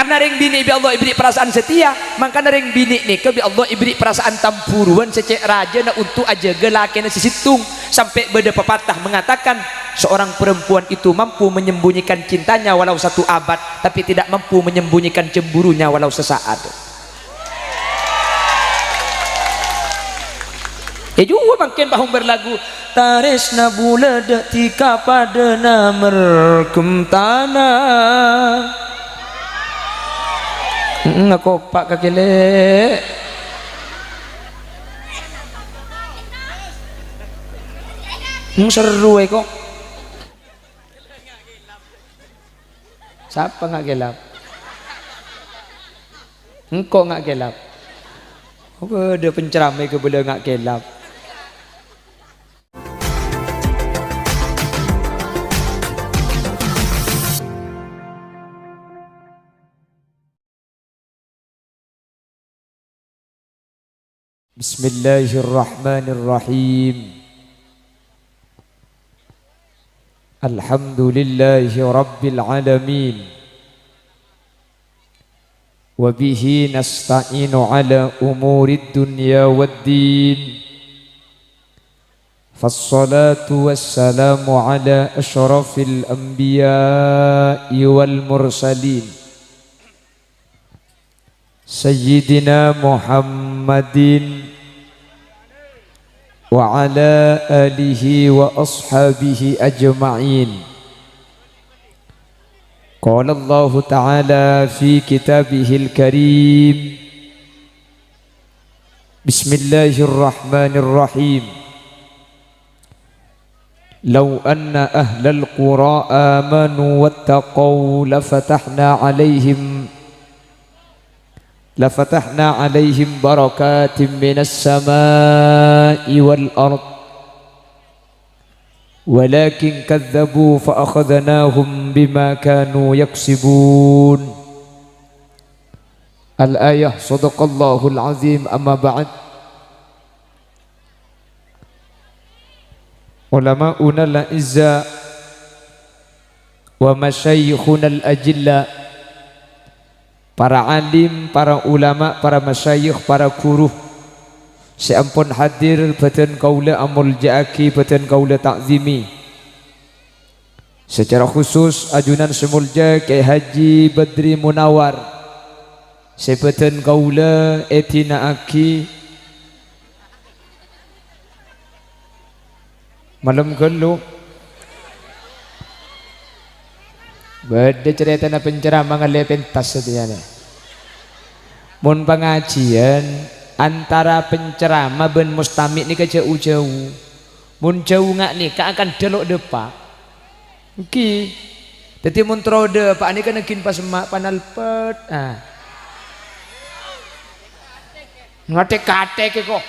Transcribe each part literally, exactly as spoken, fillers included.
Mangkana rèng binè' bi' Allah èbèrri' parasaan setia, mangkana rèng binè' nèka bi' Allah èbèrri' parasaan tambhuruwân sè cè' rajâna onto' ajâgâ lakèna sè sèttong. Sampè' bâdâ pepatah mengatakan, seorang perempuan itu mampu menyembunyikan cintanya walau satu abad, tapi tidak mampu menyembunyikan cemburunya walau sesaat. È, juwâ mangkèn pahom berlagu, "Tarèsna bulâ dâ' dhika padâna mergem tana." Mm, akopa' kakè, Lè'. Mm, serro è, ko'. Sapa nga' kèlap? Engko' nga' kèlap. Apa bâdâ penceramah kabâlâ nga' kèlap? Bismillahirrahmanirrahim. Alhamdulillahi rabbil alamin. Wa bihi nasta'inu ala umurid dunya waddin. Fassalatu wassalamu ala asyrafil anbiya'i wal mursalin. Sayyidina Muhammadin wa ala alihi wa ashabihi ajma'in. Qala Allahu ta'ala fi kitabihil karim. Bismillahirrahmanirrahim. Lau anna ahlal qura amanu wattaqau lafatahna alaihim, lafatahna alaihim barakatim minas sama'i wal ard. Walakin kadzabu fa akhadnahum bima kanu yaksibun. Al-ayah, sadaqallahul azim, amma ba'd. Ulama'unal a'izza wa masyayikhunal ajilla, para alim, para ulama, para masyayikh, para guru sè ampon hadir, bâdân kaulâ amolja'aghi, bâdân kaulâ ta'zimi. Sacara khusus, ajunan sè molja Kèyaè Haji Badri Munawar, sè bâdân kaulâ èdina'aghi malem ghâllu. Bâdâ carètana penceramah ngallè pentas satèyana. Mon pangajiyân, antara penceramah bân mustami' nèka jhâu-jhâu. Mon jhâu nga' nèka akan dâlo' dâpa'. Èngghi. Dhâddhi mon terro dâpa' nèka nèngghi pas emma' panalpet. Ah. Ngathèk-kathèk è, ko'.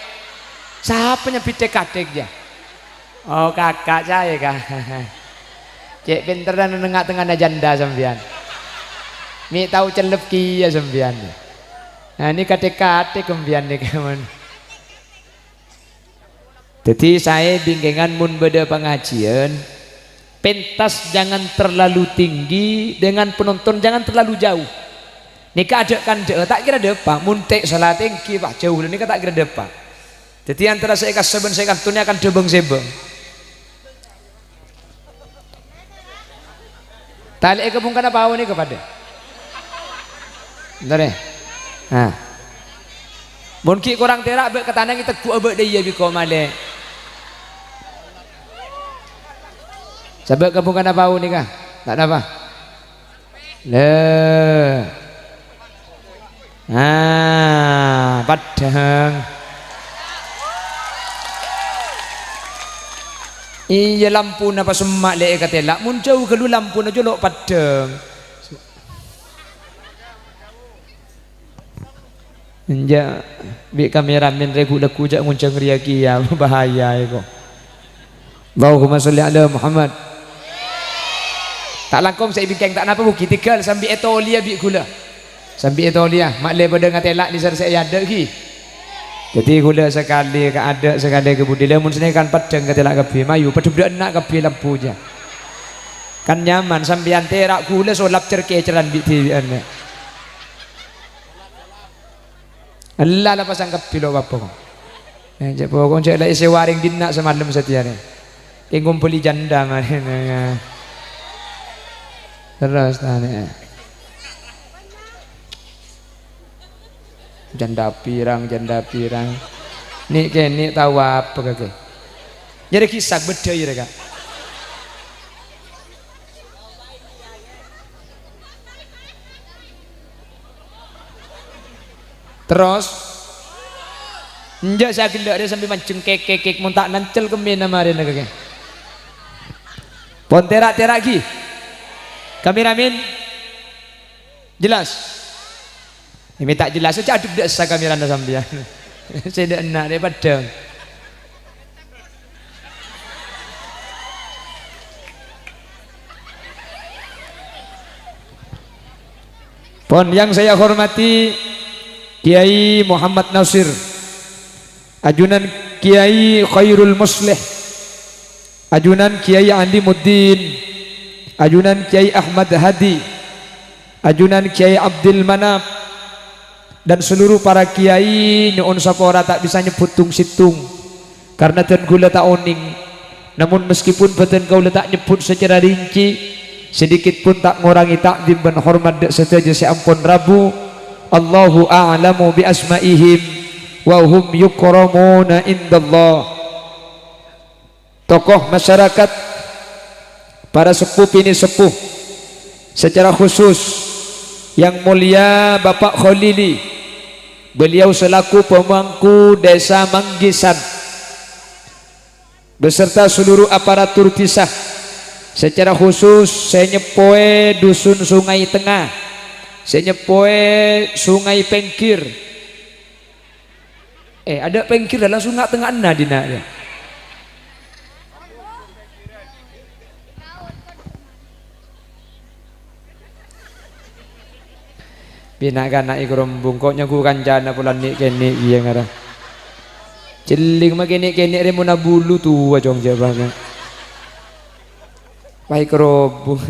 Sapa nyabit thèk-kathèk, jâ? Oh, kaka' saè, Ka'. Cè' pènterra neng-, tengngana jhândhâ sampèyan. Mè' tao cellep kèya sampèyan. Nah, nèka thèk-kathèk sampèyan nèka, mon. Dhâddhi, saè bingkèngan mon bâdâ pangajiyân, pentas jangan terlalu tinggi, dengan penonton jangan terlalu jauh. Nèka adâ'-kandâ'â ta' kèra dâpa', mon tè' sala tèngghi, wah, jhâu nèka ta' kèra dâpa'. Dhâddhi, antara sè èkassa bân sè èkantona akan dâ-bâng-sèbâng. Talè'è ka bungkana pao nèka padâ. Bentar, ya. Nah. Mon ghi' korang tèra', bâ' katanangè teggu'a bâ' dâ' iyâ bi' ko' malè. Sabâ' ka bungkana pao nèka. Ta' napa? Lè. Ah, peddhâng. Iyâ, lampuna pas emma' lè èkatèla'. Mon jhâu ghâllu lampuna jholo' peddhâng. Enjâ', bi' kameramen rè ghu-lagghu jhâ' ngonjhâng rèya kèya, bahaya èko. Allahumma sholli ala Muhammad. Ta' langkong sè èbingkèng, ta' napa, Bu, ghi' tèghâl sambi ètolèya bi' ghulâ. Sambi ètolèya, ma' lè padâ ngatèla' nèsèr sè è adâ' ghi. Dhâddhi ghulâ sakalè ka adâ', sakalè ka budi. Lè mon sanèka kan peddhâng katèla' kabbhi, mayu padâ bâdâ enna' kabbhi lampu jâ. Kan nyaman, sampèyan tèra' ghulâ solap cèr-kècèran bi' dhibi'ân, yâ. Ella la pasang kabbhi lo' bapa ko'. Eh, cè' pokok cè' la èsèwa rèng dinna' samalem satèya rè. Kè ngombhuli janda marèna. Terros tanè. Janda pirang, janda pirang. Nè' kènè' tao apa kakè? Nyarè ghisak beddhâi rè, Ka'. Terros, enjâ' sè aghellâ' rè sambi manjheng kèk-kèk-kèk, mon ta' nancel kemmèna marèna kakè. Pon tèra'-tèra' ghi. Kameramen, jelas? Mè' ta' jelas, jhâ' adhuk dâ' essa kamerana sampèyan. Sè dâ' enna' rè padhâng. Pon yang saya hormati Kiai Muhammad Nasir, ajunan Kiai Khairul Muslih, ajunan Kiai Alimuddin, ajunan Kiai Ahmad Hadi, ajunan Kiai Abdul Manaf, dan seluruh para kiai nyo'on sapora ta' bisa nyebbhut tong-sèttong, karna dân kaulâ ta' onèng. Namon meskipun bâdân kaulâ ta' nyebbhut sacara rinci, sedikit pun ta' ngorangè ta'zim bân hormat dâ' sadhâjâ sè ampon rabu. Allahu a'lamu bi asma'ihim wa hum yukramuna indallah. Tokoh masyarakat, para seppo binè' seppo, secara khusus Yang Mulia Bapak Kholili, beliau selaku pemangku Desa Manggisan, beserta seluruh aparatur desa, secara khusus sè nyeppowè Dusun Sungai Tengah, sè nyeppowè Sungai Pengkir, Eh, adâ' pengkir la langsung nga'-tengnga'anna dinna' rèya. Bina kana' èkarombong, ko' nyangghu kancana polana nè'-kènè' iyâ ngara. Cellèng ma' kènè'-kènè' rè mon abulu towa, cong, jhâ' bângal. Pas èkarombong.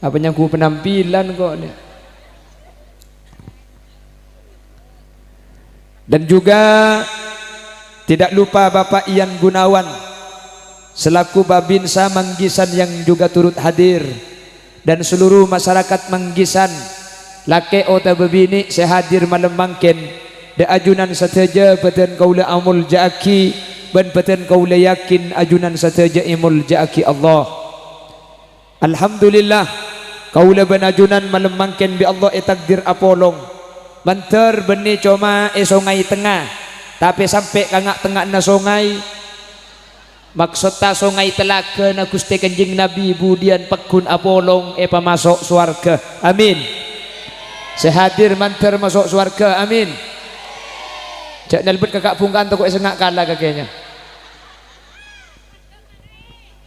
Apa nyangghu penampilan ko' nè'? Dan juga tidak lupa Bapak Ian Gunawan selaku Babinsa Manggisan yang juga turut hadir, dan seluruh masyarakat Manggisan, lakè' otabâ binè' sè hadir malem mangkèn, dâ' ajunan sadhâjâ bâdân kaulâ amolja'aghi, bân bâdân kaulâ yakin ajunan sadhâjâ èmolja'aghi Allah. Alhamdulillah, kaulâ bân ajunan malem mangkèn bi' Allah ètakdir apolong. Mandhâr bânnè coma è Songay Tengnga, tapè sampè' ka nga'-tengnga'anna songay. Maksotta songay telagâna Ghustè Kanjeng Nabbhi budiyân pagghun apolong èpamaso' sowarghâ. Amin. Sè hadir mandhâr maso' sowarghâ. Amin. Jhâ' nèlbet ka ka'-bhungka'an, tako' èsengnga' kala ka kèya.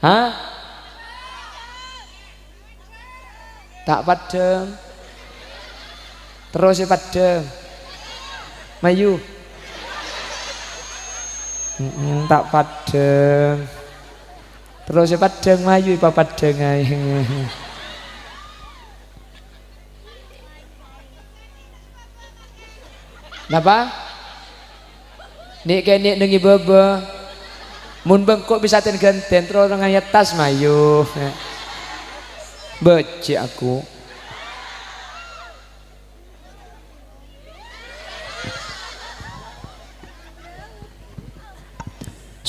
Hah? Ta' paddhâng. Terros sè paddhâng. Mayu. Mm-mm, ta' paddhâng. Terros sè paddhâng, mayu èpapaddhâng aè. Napa? Nè'-kènè' neng è bâbâ. Mon bengko bisa ten-ghânten, terro orèng ngayat tas mayu. Bâjjhi' aku.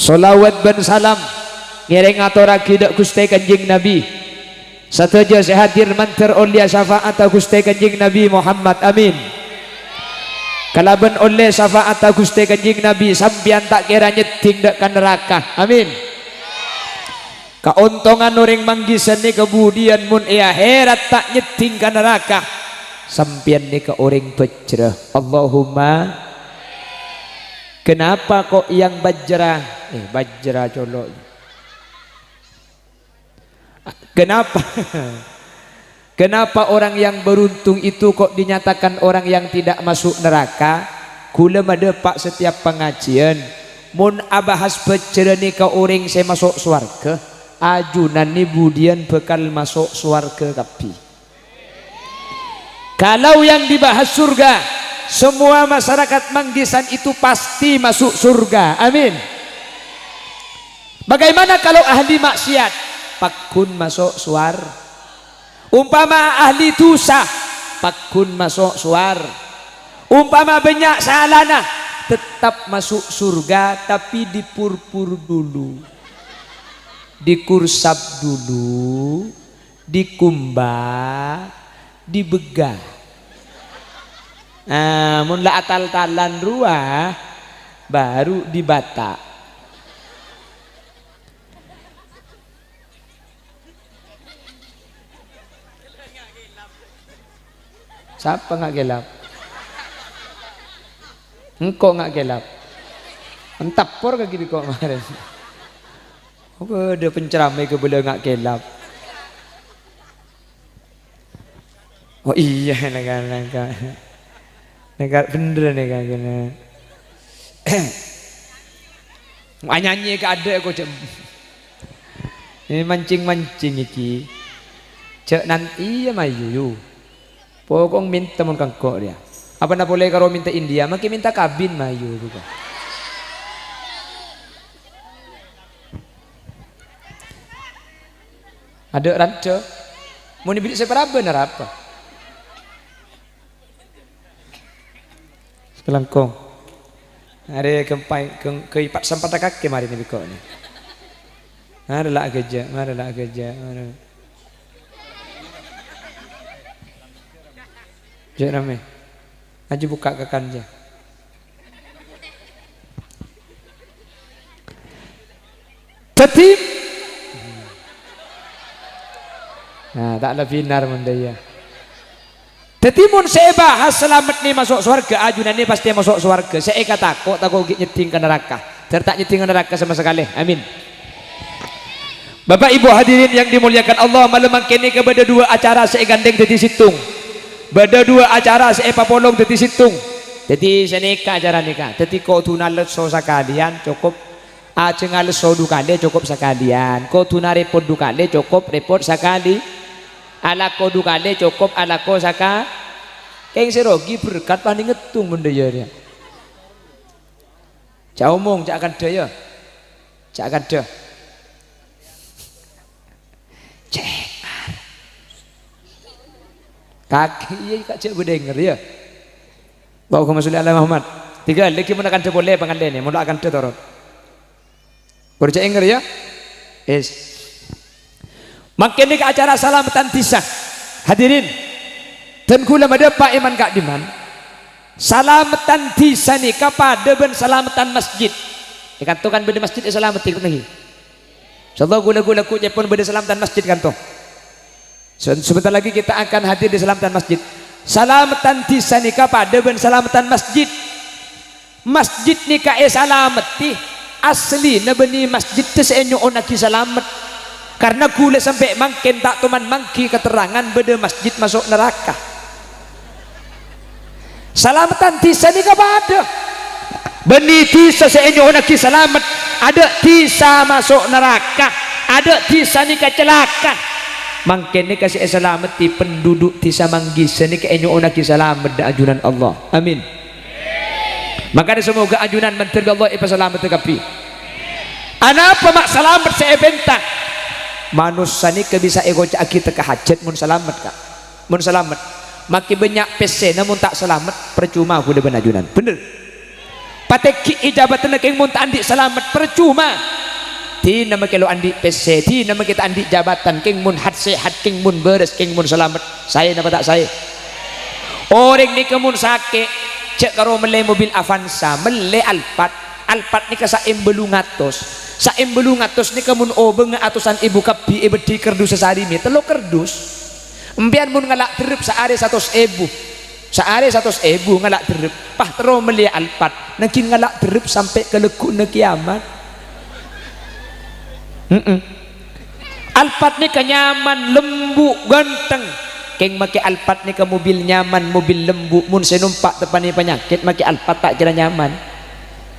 Sholawat bân salam ngèrèng atorraghi dâ' Ghustè Kanjeng Nabbhi. Sadhâjâ sè hadir mandhâr ollèya syafa'atta Ghustè Kanjeng Nabbhi Muhammad. Amin. Kalabân ollè syafa'atta Ghustè Kanjeng Nabbhi, sampèyan ta' kèra nyèddhing dâ' ka naraka. Amin. Kaontongan orèng Manggisan nèka budiyân mon è akhèrat ta' nyèddhing ka naraka, sampèyan nèka orèng bhâjrâ. Allahumma. Kenapa kok yang bhâjrâ? Eh, bhâjrâ colo'. Kenapa? Kenapa orang yang beruntung itu kok dinyatakan orang yang tidak masuk neraka? Kaulâ madâpa' setiap pangajiân, mon abahas bhâjrâ nèka orèng sè maso' sowarghâ, ajunan nè budiyân bhâkal maso' sowarghâ kabbhi. Kalau yang dibahas surga, Semua masyarakat Manggisan itu pasti masuk surga. Amin. Bagaimana kalau ahli maksiat? Paggun maso' suwar-, Umpama ahli dusa, paggun maso' suwar-, Umpama bannya' salana, tetap masuk surga, tapi dipurpur dulu. Dikursap dulu, dikumba, dibegga. Ah, mon la atal-talan rowa, baru dibata. Sapa nga' kelap? Engko' nga' kelap. Entapor ka gini ko' maren. Apa ada penceramah ke bela nga' kelap? Oh iya, neka, neka. Neka bener neka kena. Anyanyi ka ada ko' cem. Ini mancing-mancing iki. Cek nanti ya mayu yu. Pokok minta mon kangko dia. Apa na boleh karo minta India, makin minta kabin mayu juga. Ada ranca. Mau nibili saya paraba narapa? Selangkong. Are kempai, ke, ke ipat sempat kake mari ni biko ni. Mari la geja, mari la geja, mari. Jek rame. Aja buka ke kanja. Daddi, nah, ta' lebbi nar mon dâ' iyâ. Daddi, mon sè èbahas salamet nè maso' sowarghâ, ajunan nè pastè maso' sowarghâ. Sè èkatako', tako' ghi' nyeddhing ka naraka. Dâr ta' nyeddhing ka naraka sama sakalè. Amin. Bapak Ibu hadirin yang dimuliakan Allah, malem mangkèn nèka bâdâ dua acara sè èghândhèng dhâddhi sèttong. Bâdâ dua acara sè èpapolong dhâddhi sèttong. Dhâddhi sanèka acara nèka. Dhâddhi kodhuna lesso sakalèyan, cokop. Ajâ ngalesso du kalè cokop sakalèyan. Kodhuna rèpot du kalè cokop rèpot sakalè. Alako du kalè cokop alako saka-, kèng sè rogi berkat pas nèngeddhung mon dâ' iyâ rèya. Jhâ' omong, jhâ' kandhâ, yâ. Jhâ' kandhâ. Cèngar. Kakè iyâ, Ka', jhâ' bâdâ èngèr, yâ. Allahumma sholli ala Muhammad. Tiga, lagi mon akandhâ polè, pangalènè, mon la akandhâ torot. Pon jhâ' èngèr, yâ. Is. Mangkèn nèka acara salameddhân dhisa. Hadirin. Dân kaulâ madâpa' è man-ka'dimman. Salameddhân dhisa nèka padâ bân salameddhân masjid. È kanto kan bâdâ masjid èsalameddhi, ngghi? Insyaallah, ghulâ-ghulâ ghu' cèpon bâdâ salameddhân masjid kanto. Se-, sebentar lagi kita akan hadir di salameddhân masjid. Salameddhân dhisa nèka padâ bân salameddhân masjid. Masjid nèka èsalameddhi, aslina bânnè masjid sè ènyo'onnaghi salamet. Karna ghulâ sampè' mangkèn ta' toman mangghi katerrangan bâdâ masjid maso' naraka. Salameddhân dhisa nèka padâ. Bânnè dhisa sè ènyo'onnaghi salamet, adâ' dhisa maso' naraka, adâ' dhisa nèka calaka. Mangkèn nèka sè èsalameddhi penduduk dhisa Manggisa nèka ènyo'onnaghi salamet dâ' ajunan Allah. Amin. Mangkana semoga ajunan mandhâr bi' Allah èpasalameddhâ kabbhi. Anapa ma' salamet sè èpènta? Manossa nèka bisa èkoca'aghi tekka hajhât mon salamet, Ka'. Mon salamet, makè bânnya' pèssèna mon ta' salamet, parcoma ghulâ bân ajunan. Bhender. Patènggi'i jabâtanna kèng mon ta' andi' salamet, parcoma. Dinah makè lo' andi' pèssè, dinah makè ta' andi' jabâtan, kèng mon hat-sèhat, kèng mon bârâs, kèng mon salamet. Saè napa ta' saè? Orèng nèka mon sakè', jhâ' karo mellè mobil Avanza, mellè Alphard. Alphard nèka saèm bâllung atos. Saèm bâllung atos nèka mon obângnga atosan èbu kabbhi èbâddhi kardus sasarèmè, tello kardus. Empèyan mon ngala' derrep saarè satos èbu. Saarè satos èbu ngala' derrep. Pas terro mellè Alphard, nangghing ngala' derrep sampè' ka lagghu'na kèyamat. Heeh. Alphard nèka nyaman, lembu', ghântheng. Kèng makè Alphard nèka mobil nyaman, mobil lembu'. Mon sè nompa' teppa'na panyakèt, makè Alphard ta' kèra nyaman.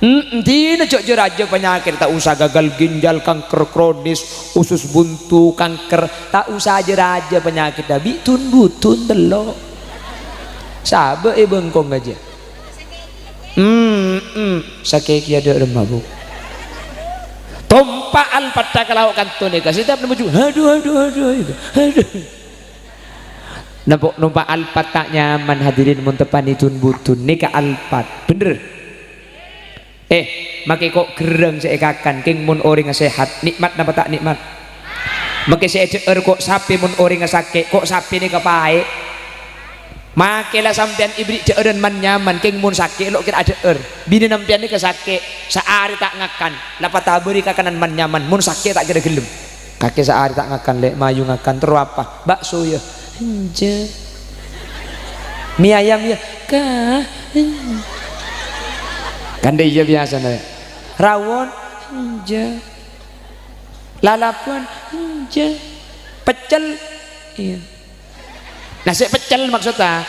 Hmm, dinah jhâ' jâ-rajâ panyakèt, ta' osa gagal ginjal, kanker kronis, usus buntu, kanker, ta' osa jâ-rajâ panyakèt, bi' dun-budun tello'. Sabâ' è bengkong ajâ. Hmm, hmm. Sakè' kèya dâ' remma, Bu. Tompa' Alphard ka lao' kanto nèka. Setiap nemmo ju, "Aduh, aduh, aduh, aduh, aduh." Nempo-, nompa' Alphard ta' nyaman, hadirin, mon teppa'na dun-budun. Nèka Alphard. Bhender. Eh, makè ko' gherrâng sè èkakan, kèng mon orèngnga sehat. Nikmat napa ta' nikmat? Makè sè èdhâ'âr ko' sapè mon orèngnga sakè', ko' sapè nèka paè'. Makè la sampèyan èberri' dhâ'ârân man-nyaman, kèng mon sakè' lo' kèra adhâ'âr. Binèna sampèyan nèka sakè', saarè ta' ngakan, la patabâri kakanan man-nyaman, mon sakè' ta' kèra ghellem. Kakè saarè ta' ngakan, Lè', mayu ngakan, terro apa? Bakso, yâ? Enjâ'. Mi ayam, yâ? Ka, enjâ'. Kan dâ' iyâ biyasana, Lè'. Rawon? Enjâ'. Lalaban? Enjâ'. Peccel? Iyâ. Nasè' peccel maksudta.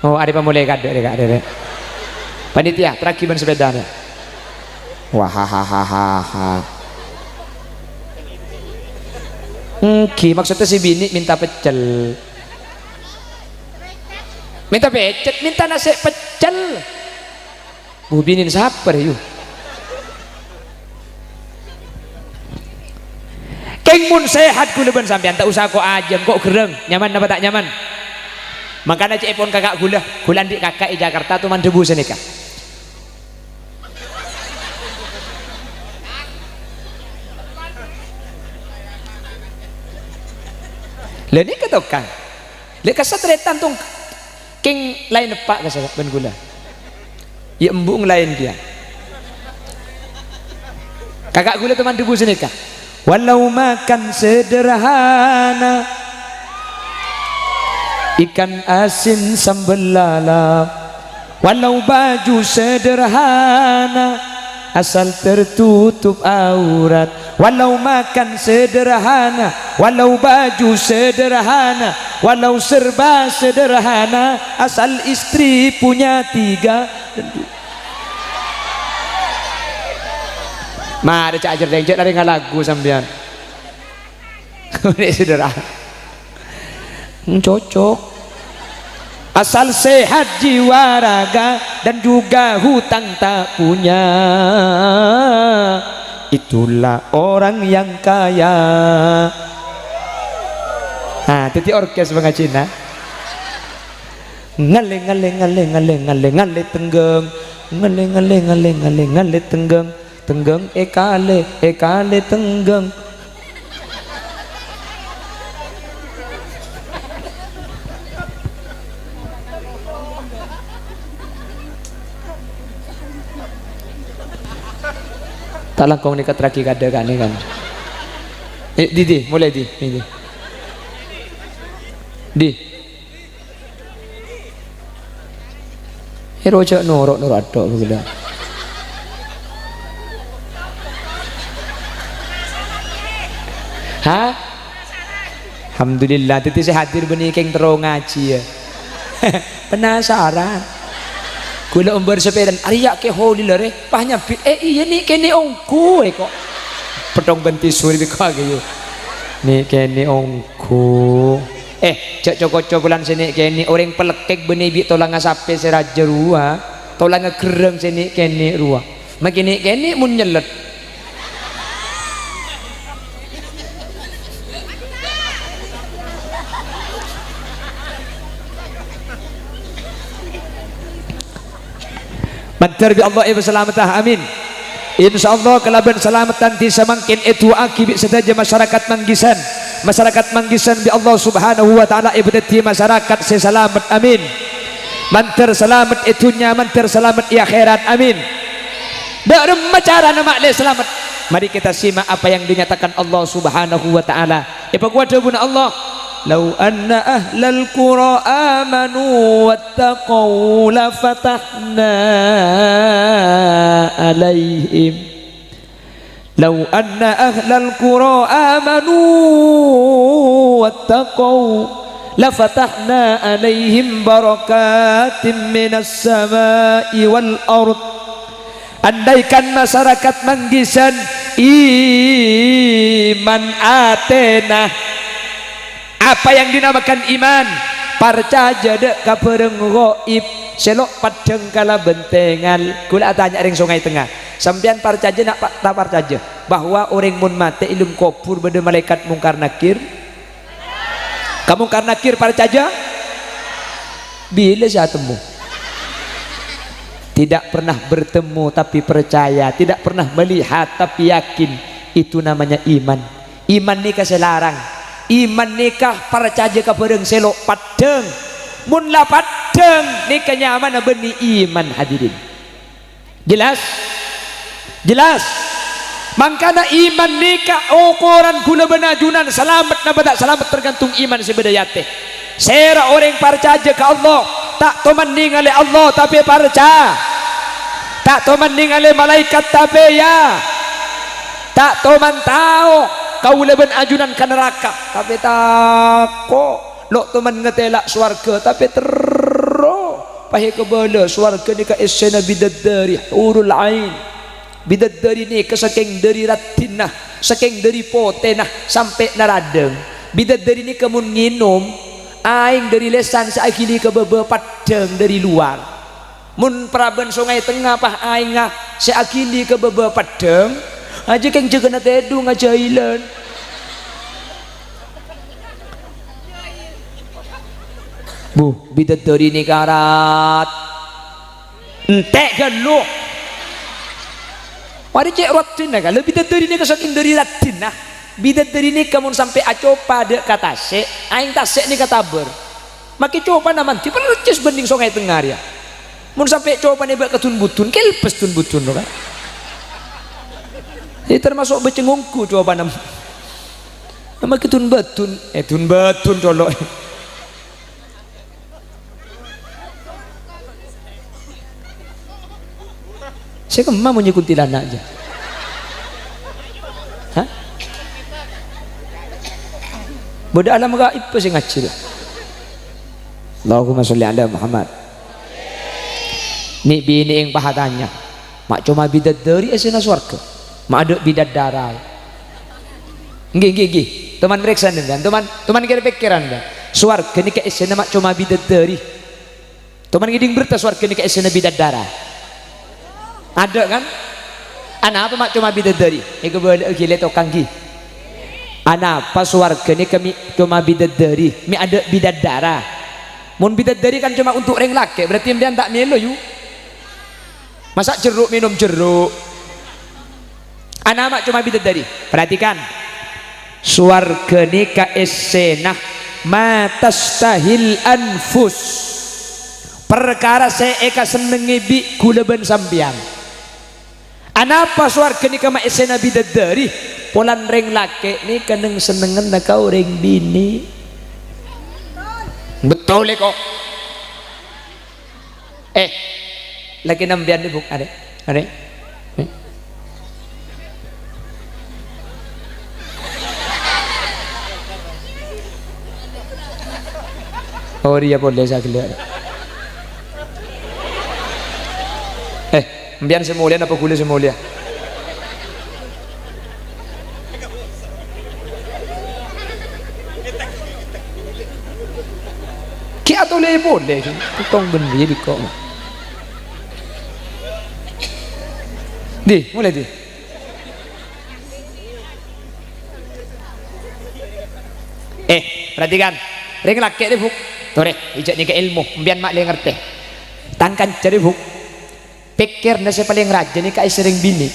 Oh, arè pamolaè kadâ', rè, Kak, rè, rè. Panitia, terraghi bân sepèdana. Wahahahaha. Èngghi, maksudta sè binè' mènta peccel. Mènta pèccet, mènta nasè' peccel. Bu binèn sapa rè, yu? Kèng mon sehat ghulâ bân sampèyan, ta' osa ko' ajâm, ko' gherrâng. Nyaman napa ta' nyaman? Mangkana cè'èpon kaka' ghulâ, ghulâ andi' kaka' è Jakarta toman dhâbu sanèka. Lha nèka tokang. Lè' kassa tarètan tong kèng laèn eppa' kassa bân ghulâ. Yâ embu' nglaèn kèya. Kaka' ghulâ toman dhâbu sanèka. Walau makan sederhana, ikan asin sambel lalap. Walau baju sederhana, asal tertutup aurat. Walau makan sederhana, walau baju sederhana, walau serba sederhana, asal istri punya tiga. Marè ca' ajâr dènjâ' narènga lagu sampèyan. Nè' sederhana. Hmm, cocok. Asal sehat jiwa raga dan juga hutang tak punya, itulah orang yang kaya. Nah, dhâddhi orkes pangajina. Ngalè, ngalè, ngalè, ngalè, ngalè, ngalè tengghâng. Ngalè, ngalè, ngalè, ngalè, ngalè tengghâng. Tengghâng èkalè, èkalè tengghâng. Ta' langkong nèka terraghi kadâ' kanè kan. Eh, di, di, mulai di, di, di. Di. Ero jhâ' noro', noro' atto' ghulâ. Hah? Alhamdulillah, dhâddhi sè hadir bânnè kèng terro ngajhi, yâ. Penasaran. Ghulâ ombâr sapèran, "Arèya' Kè Holil, arè?" Pas nyambit, "Eh, iyâ, nè' kènè' ongghu, eh, ko'." Pèthong bân tisu rè bikko' agiyâ. Nè' kènè' ongghu. Eh, jhâ' co-koco polana sè nè'-kènè', orèng pèlèkkèk bânnè bi' tolangnga sapè sè rajâ rowa, tolangnga gherrâng sè nè'-kènè' rowa. Makè nè'-kènè' mon nyellet. Mandhâr bi' Allah èpasalamedhâ, amin. Insyaallah kalabân salameddhân dhisa mangkèn èdu'aaghi bi' sadhâjâ masyarakat Manggisan. Masyarakat Manggisan bi' Allah Subhanahu wa Ta'ala èpadhâddhi masyarakat sè salamet, amin. Mandhâr salamet è dhunnya, mandhâr salamet è akhèrat, amin. Dâ' remma carana ma'lè salamet? Mari kita simak apa yang dinyatakan Allah Subhanahu wa Ta'ala. Èpakowat dhâbuna Allah, "Lau anna ahlal qura amanu wattaqau lafatahna alaihim, lau anna ahlal qura amanu wattaqau lafatahna alaihim barakatim minas sama'i wal ard." Andaikan masyarakat Manggisan iman atèna, apa yang dinamakan iman, parcajâ dâ' ka bhârâng ghaib, Sèlo' paddhâng kalabân tèngal. Kaulâ atanya rèng Songay Tengnga, sampèyan parcajâ na' pa-, ta' parcajâ bahwa orèng mon matè è lem kobhur bâdâ malaèkat Mungkar Nakir? Ka Mungkar Nakir parcajâ? Bilâ sè atemmo? Tidak pernah bertemu tapi percaya, tidak pernah melihat tapi yakin. Itu namanya iman. Iman nèka sè larang. Iman nèka parcajâ ka bhârâng sè lo' paddhâng. Mon la paddhâng, nèka nyamana bânnè iman, hadirin. Jelas? Jelas? Mangkana iman nèka okoran kaulâ bân ajunan salamet napa ta' salamet tergantung iman sè bâdâ è atè. Sèra orèng parcajâ ka Allah, ta' toman nèngalè Allah tapè parca-, ta' toman nèngalè malaèkat tapè ya, ta' toman tao kaulâ bân ajunan ka naraka, tapè tako'. Lo' toman ngatèla' sowarghâ, tapè terro pahèka bâlâ sowarghâ nèka èssèna bidadari, hurul ain. Bidadari nèka sakèng dâri raddhinna, sakèng dâri potèna, sampè' naradhâng. Bidadari nèka mon ngènom, aèng dâri lèsan sè aghili ka bâbâ paddhâng dâri lowar. Mon parabân Songay Tengnga, pas aèngnga sè aghili ka bâbâ paddhâng, ajâ kèng jâgâna tèdhung ajâhilan. Bu, bidadari nèka rat. Entè' ghâllu. Marè cè' raddhinna, ghâllu bidadari nèka sakèng dâri raddhinna. Bidadari nèka mon sampè' acopa dâ' ka tasè', aèng tasè' nèka tabâr. Makè copana mandhi percis bhânding Songay Tengnga rèya. Mon sampè' copana èbâ' ka dun-budun, kèlbes dun-budun, to, kan? Jadi termasuk bâceng ongghu copana. Makè dun-bâdun, eh, dun-bâdun colo'. Sè kemma monyè kuntilanak jâ. Hah? Bâdâ alam gaib sè ngajhi la. Allahumma sholli ala Muhammad. Nè'-binè' èng pahatanya, ma' coma bidadari èssèna sowarghâ? Ma' adâ' bidadara? Ngghi, ngghi, ngghi. Toman parèksa, ndân, toman, toman kèra-pèkkèran, ndân. Sowarghâ nèka èssèna ma' coma bidadari. Toman ngèdhing berta sowarghâ nèka èssèna bidadara? Adâ', kan? Anapa ma' coma bidadari? Èkabâlâ'â ghilè tokang, ghi. Anapa sowarghâ nèka mè' coma bidadari, mè' adâ' bidadara? Mon bidadari kan coma untuk rèng lakè', berarti sampèyan ta' mèlo, yu. Masa' jeruk mènom jeruk? Anapa ma' coma bidadari? Perhatikan. Sowarghâ nèka èssèna ma tashtahil anfus. Parkara sè èkasennengngè bi' kaulâ bân sampèyan. Anapa sowarghâ nèka ma' èssèna bidadari? Polana rèng lakè' nèka neng-sennengnganna ka orèng binè'. Bettol, è, ko'. Eh, lakèna sampèyan, Bu', arè', arè'. Eh. Oh, rèya polè saghellâ'. Eh, sampèyan sè molèya napa kaulâ sè molèya? Ghi' atolè polè, tong bân rèya bi' ko'. Dhi, molè dhi. Eh, perhatikan. Rèng lakè' rè, Bu'. Torè, ijâ nèka èlmo, sampèyan ma' lè ngartè. Tang kanca rè, Bu'. Pèkkèranna sè palèng rajâ nèka èssè rèng binè'.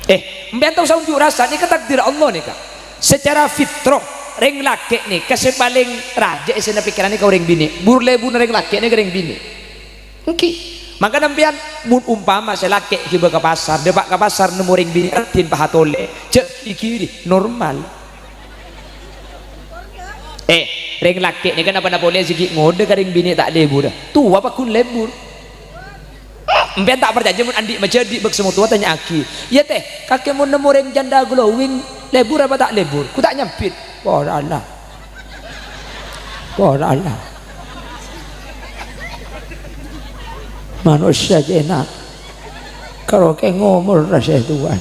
Eh, sampèyan tao saonjuk rassa nèka takdir Allah nèka. Secara fitrah, rèng lakè' nèka sè palèng rajâ èssèna pèkkèran nèka orèng binè'. Bur-lebburna rèng lakè' nèka rèng binè'. Èngghi. Mangkana sampèyan, mon umpama sè lakè' ghibâ ka pasar, dâpa' ka pasar nemmo rèng binè' raddhin pahatolè, jhâ' ghi-ghiri, normal. Eh, rèng lakè' nèka napa-napa polè sè ghi' ngodâ ka rèng binè' ta' lebburâ. Towa pagghun lebbur. Sampèyan ta' parcajâ mon andi' majâdi' bâkto towa tanya'aghi. "Iyâ, Tè, kakè mon nemmo rèng janda glowing, lebbur apa ta' lebbur?" Ghu ta' nyambit. Wah, Allah. Wah, Allah. Manossa cè' na'. Karo kèng omorra sè towa.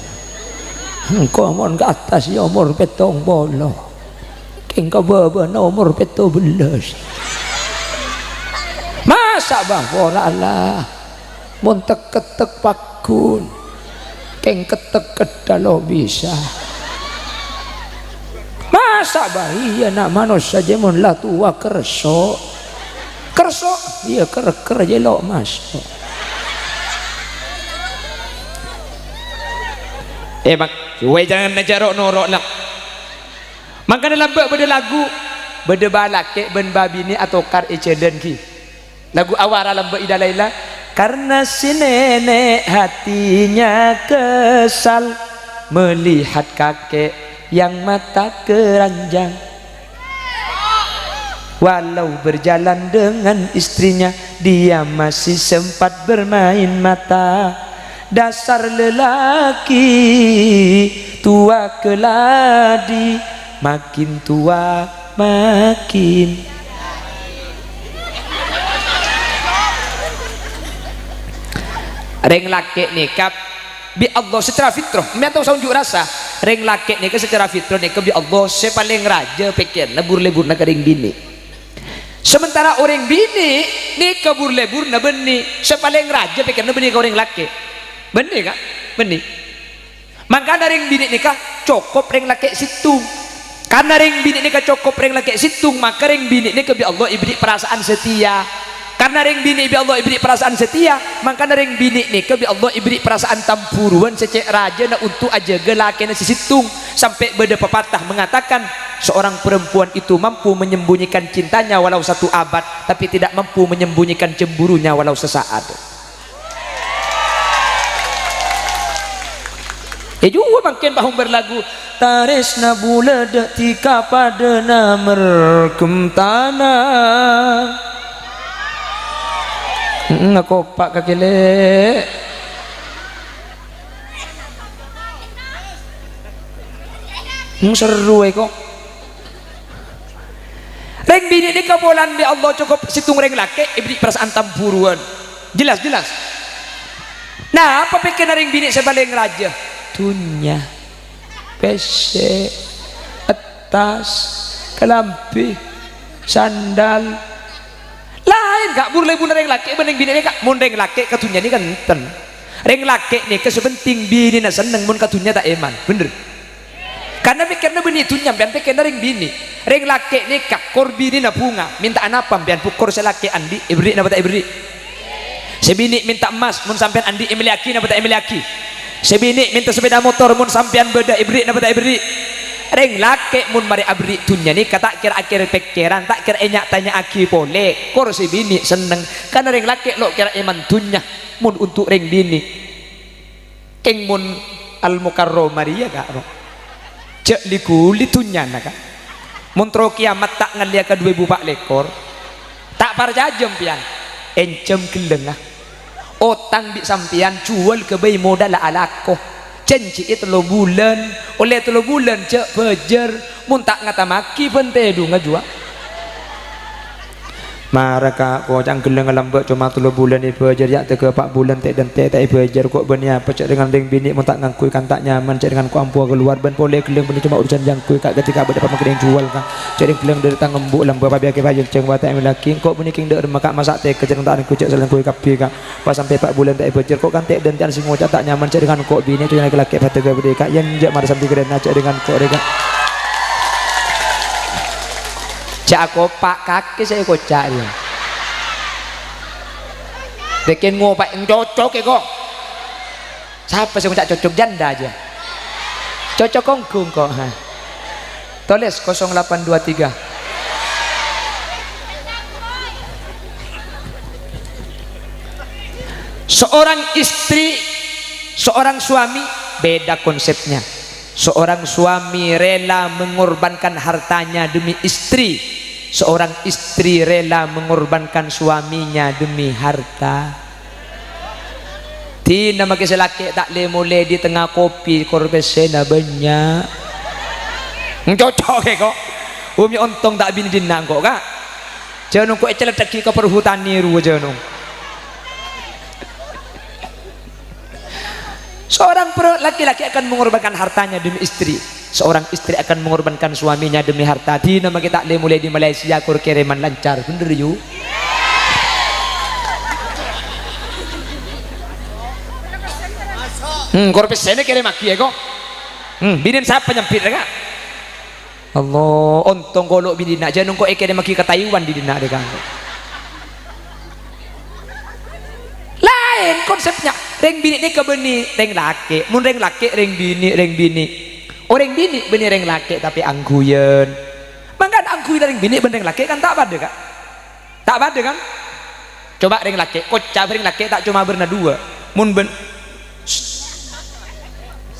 Engko' mon ka attas ya omor pèttong polo. Kèng ka bâbâna omor pètto bellâs. Ma Masa' bâ' pora la, mon tek-kettek pagghun, kèng kettek keddhâ lo' bisa. Masa' bâ' iyâ na' manossa jhâ' mon la towa kerso'. Kerso', iyâ, ker-ker jhâ' lo' maso'. Eh, mak-, wè, jhângan ajhâr ro'-noro' la. Mangkana lambâ' bâdâ lagu, bâdâ bâlâkè' bân bâbinè' atokar è jhâlân ghi. Lagu awara lambâ' Ida Laila, "Karena si nenek hatinya kesal melihat kakek yang mata keranjang. Walau berjalan dengan istrinya, dia masih sempat bermain mata. Dasar lelaki tua keladi, makin tua makin." Rèng lakè' nèka bi' Allah secara fitrah, mènta saonjuk rasa. Rèng lakè' nèka secara fitrah nèka bi' Allah sè palèng rajâ pèkkèranna bur-lèburna ka rèng binè'. Sementara orèng binè' nèka bur-lèburna bânnè, sè palèng rajâ pèkkèranna bânnè ka orèng lakè'. Bânnè, Ka'? Bânnè. Mangkana rèng binè' nèka cokop rèng lakè' sèttong. Karna rèng binè' nèka cokop rèng lakè' sèttong, maka rèng binè' nèka bi' Allah èberri' parasaan setia. Karna rèng binè' bi' Allah èberri' parasaan setia, mangkana rèng binè' nèka bi' Allah èberri' parasaan tamburuwân sè cè' rajâna onto' ajâgâ lakèna sè sèttong. Sampè' bâdâ pepatah mengatakan, seorang perempuan itu mampu menyembunyikan cintanya walau satu abad, tapi tidak mampu menyembunyikan cemburunya walau sesaat. È, juwâ mangkèn pahom berlagu, "Tarèsna bulâ dâ' dhika padâna mergem tana." Mm-mm, akopa' kakè lè'. Mm, serru è ko'. Rèng binè' nèka polana bi' Allah cokop sèttong rèng lakè' èberri' parasaan tamburuwân. Jelas, jelas. Napa pèkkèranna rèng binè' sè palèng rajâ? Dhunnya, pèssè, attas, kalambhi, sandal. Laèn, Ka', bur-lèburna rèng lakè' bân rèng binè' nèka. Mon rèng lakè' ka dhunnya nèka enten. Rèng lakè' nèka sè pentèng binèna senneng, mon ka dhunnya ta' èman. Bhender. Karna pèkkèranna bânnè dhunnya, sampèyan pèkkèranna rèng binè'. Rèng lakè' nèka kor binèna bhunga, mènta'a napa sampèyan, bu kor sè lakè' andi', èberri' napa ta' èberri'? Sè binè' mènta emmas, mon sampèyan andi' èmellèyaghi napa ta' èmellèyaghi? Sè binè' mènta sepèda motor, mon sampèyan bâdâ, èberri' napa ta' èberri'? Rèng lakè' mon marè aberri' dhunnya nèka ta' kèra-kèra pèkkèran, ta' kèra ènya'-tanya'aghi polè, kor sè binè' senneng. Karna rèng lakè' lo' kèra èman dhunnya, mon onto' rèng binè'. Kèng mon Al-Mukarramah rèya, Ka', no. Jhâ' li-ghuli dhunnyana, Ka'. Mon terro kèyamat ta' ngallèya ka du èbu pa' lèkor, ta' parcajâ sampèyan. Ènjhâm ghellângnga. Otang bi' sampèyan jhuwâl ghâbây modalla alako. Jhânjhi'i tello bulân, ollè tello bulân jhâ' bâjâr. Mon ta' ngatamaghi bân tèdungnga juwâ. Mara, Ka', koca'na ghellângnga lambâ' coma tello bulân èbâjâr, ya' tèghâ pa' bulân tè'-dântè' ta' èbâjâr. Ko' bânnè apa cè' rèng-, rèng binè' mon ta' ngangghuy kanta' nyaman, cè' rèng ko' ampowa kalowar bân polè ghellâng bânnè coma urusan jhângghuy, Ka', ghâtè Ka' bâdâ pamangghirèng juwâl, Ka'. Cè' rèng ghellâng dâri tang embu' lambâ' pabiyâ kè pajhânjhâng wa ta' èmellèyaghi. Ko' bânnè kèng dâ'remma, Ka', masa' tèghâ cè' rèng ta' ngangghuy jhâ' salèngghuy kabbhi, Ka'. Pas sampè' pa' bulân ta' èbâjâr, ko' kan tè'-dântè'an sè ngoca' ta' nyaman, cè' rèng ko' binè' cè' lakè-lakè' bâdâ ghâbây, Ka', yân jhâ' mara sambi ghârâna, cè' rèng ko' rè, Ka'. Jhâ' akopa' kakè sè èkoca' rèya. Bikin ngopa' cocok è ko'. Sapa sè ngoca' cocok? Janda aja. Cocok ongghu ko', ha. Tolès kosong delapan dua tiga. Seorang istri, seorang suami, beda konsepnya. Seorang suami rela mengorbankan hartanya demi istri. Seorang istri rela mengorbankan suaminya demi harta. Dina maghi sè lakè' ta' lè-molè dhi tengnga kopi, kor pèssèna bânnya'. Cocok è ko'. Umi ontong ta' binè dhinna' engko', Ka'. Jhânong ko' ècalèddhâghi ka perhutani rowa jhânong. Seorang per-, laki-laki akan mengorbankan hartanya demi istri. Seorang istri akan mengorbankan suaminya demi harta. Dina maghi ta' lè-molè dhi Malaysia, kor kèrèman lancar. Bhender, yu? Hmm, kor pèssèna kèrèmmaghi, èko. Hmm, binèna sapa nyambit, rè, Ka'? Allah, ontong kolo' binèna, jhâ' nongko' èkèrèmmaghi ka Taiwan dhinna', rè, Ka'. Laèn konsepnya. Rèng binè' nèka bânnè rèng lakè'. Mon rèng lakè', rèng binè', rèng binè'. Orèng binè' bânnè rèng lakè', tapè angghuyan. Mangkana angghuyan rèng binè' bân rèng lakè' kan ta' padâ, Ka'? Ta' padâ, kan? Coba rèng lakè', koca' rèng lakè' ta' coma bârna duwâ'. Mon bân-,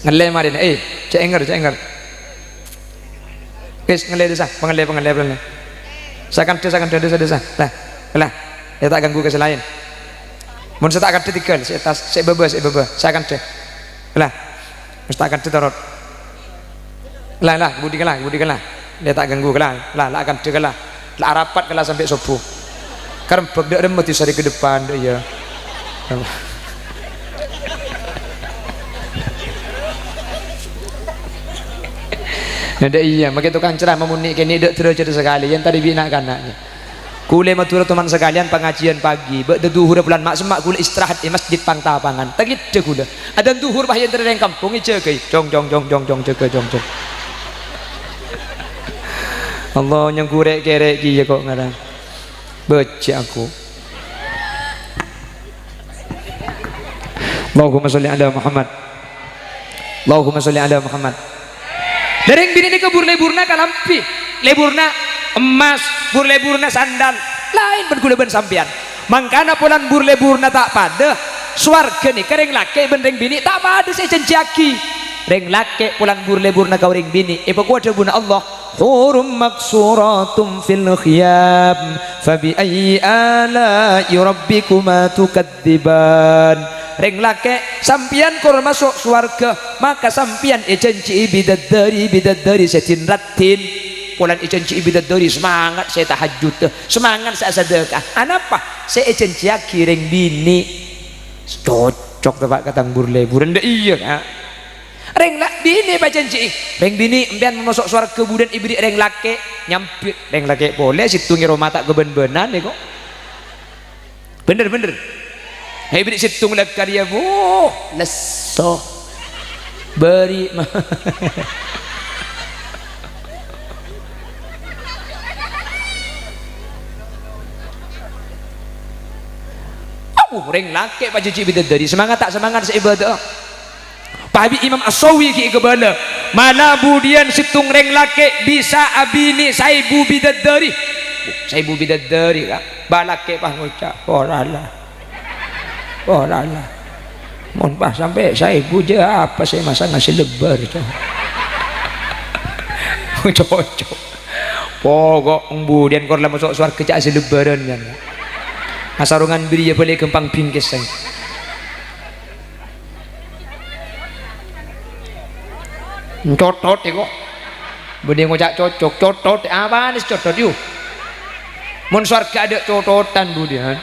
ngallè marèna, eh, jhâ' èngghâr, jhâ' èngghâr. Wis, ngallè dâ' sa, pangallè, pangallè, pangallè. Sakantha, sakantha, dâ' sa, dâ' sa. Lah, lah. Yâ ta' ganggu ka sè laèn. Mon sè ta' kantha tèghâl, sè attas, sè bâbâ, sè bâbâ. Sakantha. Lah. Mon sè ta' kantha torot. Lah, lah, budi kala, budi kala. Yâ ta' ganggu kala. Lah, la kantha kala. La rapat kala sampè' sobbhu. Karembhâk dâ' remma dhisarè ka depan, dâ' iyâ. Nah, dâ' iyâ, makè tokang ceramah mon nè' kènè' dâ' dârâjhâddhâ sakalè, yèn tarè bi' na'-kana'. Kulâ Madhurâ toman sakalèyan, pangajiyân pagi, bâdâ dhuhurrâ bulân ma'-, semma' kulâ istirahat è masjid pang-tapangan. Taghiddhâ kulâ. Adzan dhuhur, pas yèn dâri rèng kampong èjâgâi. Jong, jong, jong, jong, jong, jâgâ, jong, jong. Allah, nyangghurè' kèrè' kèya kok ngarang. Bâjâ aku. Allahumma sholli ala Muhammad. Allahumma sholli ala Muhammad. Dâ' rèng binè' nèka bur-lèburna kalambhi, lèburna emmas, bur-lèburna sandal, laèn bân kulâ bân sampèyan. Mangkana polana bur-lèburna ta' padâ, sowarghâ nèka rèng lakè' bân rèng binè' ta' padâ sè èjhânjhiyaghi. Rèng lakè' polana bur-lèburna ka orèng binè', èpakowa dhâbuna Allah, "Hurum maqsuratun fil khiyam, fa bi ayyi ala'i rabbikuma tukadziban?" Rèng lakè', sampèyan kor maso' sowarghâ, maka sampèyan èjhânjhi'i bidadari-bidadari sè din-raddhin. Polana èjhânjhi'i bidadari semangat sè tahajjud, semangat sè asadâka. Anapa? Sè èjhânjhiyaghi rèng binè'. Cocok to, Pak, ka tang bur-lèburân? Dâ' iyâ, Ka'. Rèng la-, binè' pajhânjhi'i. Rèng binè', empèyan maso' sowarghâ budhiyân èberri' rèng lakè'. Nyambit rèng lakè' polè, sèttong è roma ta' kabân-bânan, èko. Bhender, bhender. Èberri' sèttong lakar, yâ, Bu. Lesso. Bâri' ma-, Abu, rèng lakè' pajhânjhi bidadari. Semangat ta' semangat sè ibâdâ'â? Pabi Imam As-Sawi ghi' èkabâlâ, mala budhiyân sèttong rèng lakè' bisa abinè saèbu bidadari. Saèbu bidadari, Ka'. Bâ' lakè' pas ngoca', "Ora la. Ora la. Mon pas sampè' saèbu, jhâ' apa sè masanga sè lebbâr, Ka'?" Cocok. Pokok budhiyân kor la maso' sowarghâ jhâ' sè lebbârân, kan. Asarongan bâriyâ bâli' ghâmpang bingkes, Ka'. Cotot èko. Bânnè ngoca' cocok, cotot. Apana sè cotot, yu? Mon sowarghâ adâ' cototan budhiyân.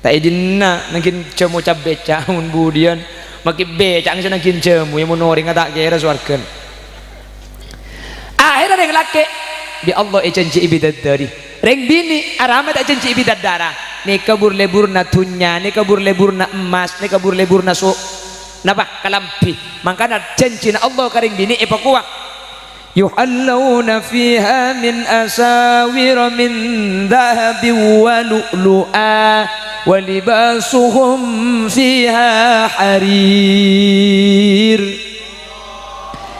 Ta' èdinna, nangghin jhâmo ca-bèca, mon budhiyân. Makè bèca sè nangghin jhâmo, yâ, mon orèngnga ta' kèra sowarghâna. Akhèrra rèng lakè' bi' Allah èjhânjhi'i bidadari. Rèng binè' arapa ta' èjhânjhi'i bidadara. Nèka bur-lèburna dhunnya, nèka bur-lèburna emmas, nèka bur-lèburna so-, napa? Kalambhi. Mangkana jhânjhina Allah ka rèng binè' èpakowa. "Yuhallawna fiha min asawira min dhahabin wa lu'lu'a, wa libasuhum fiha harir."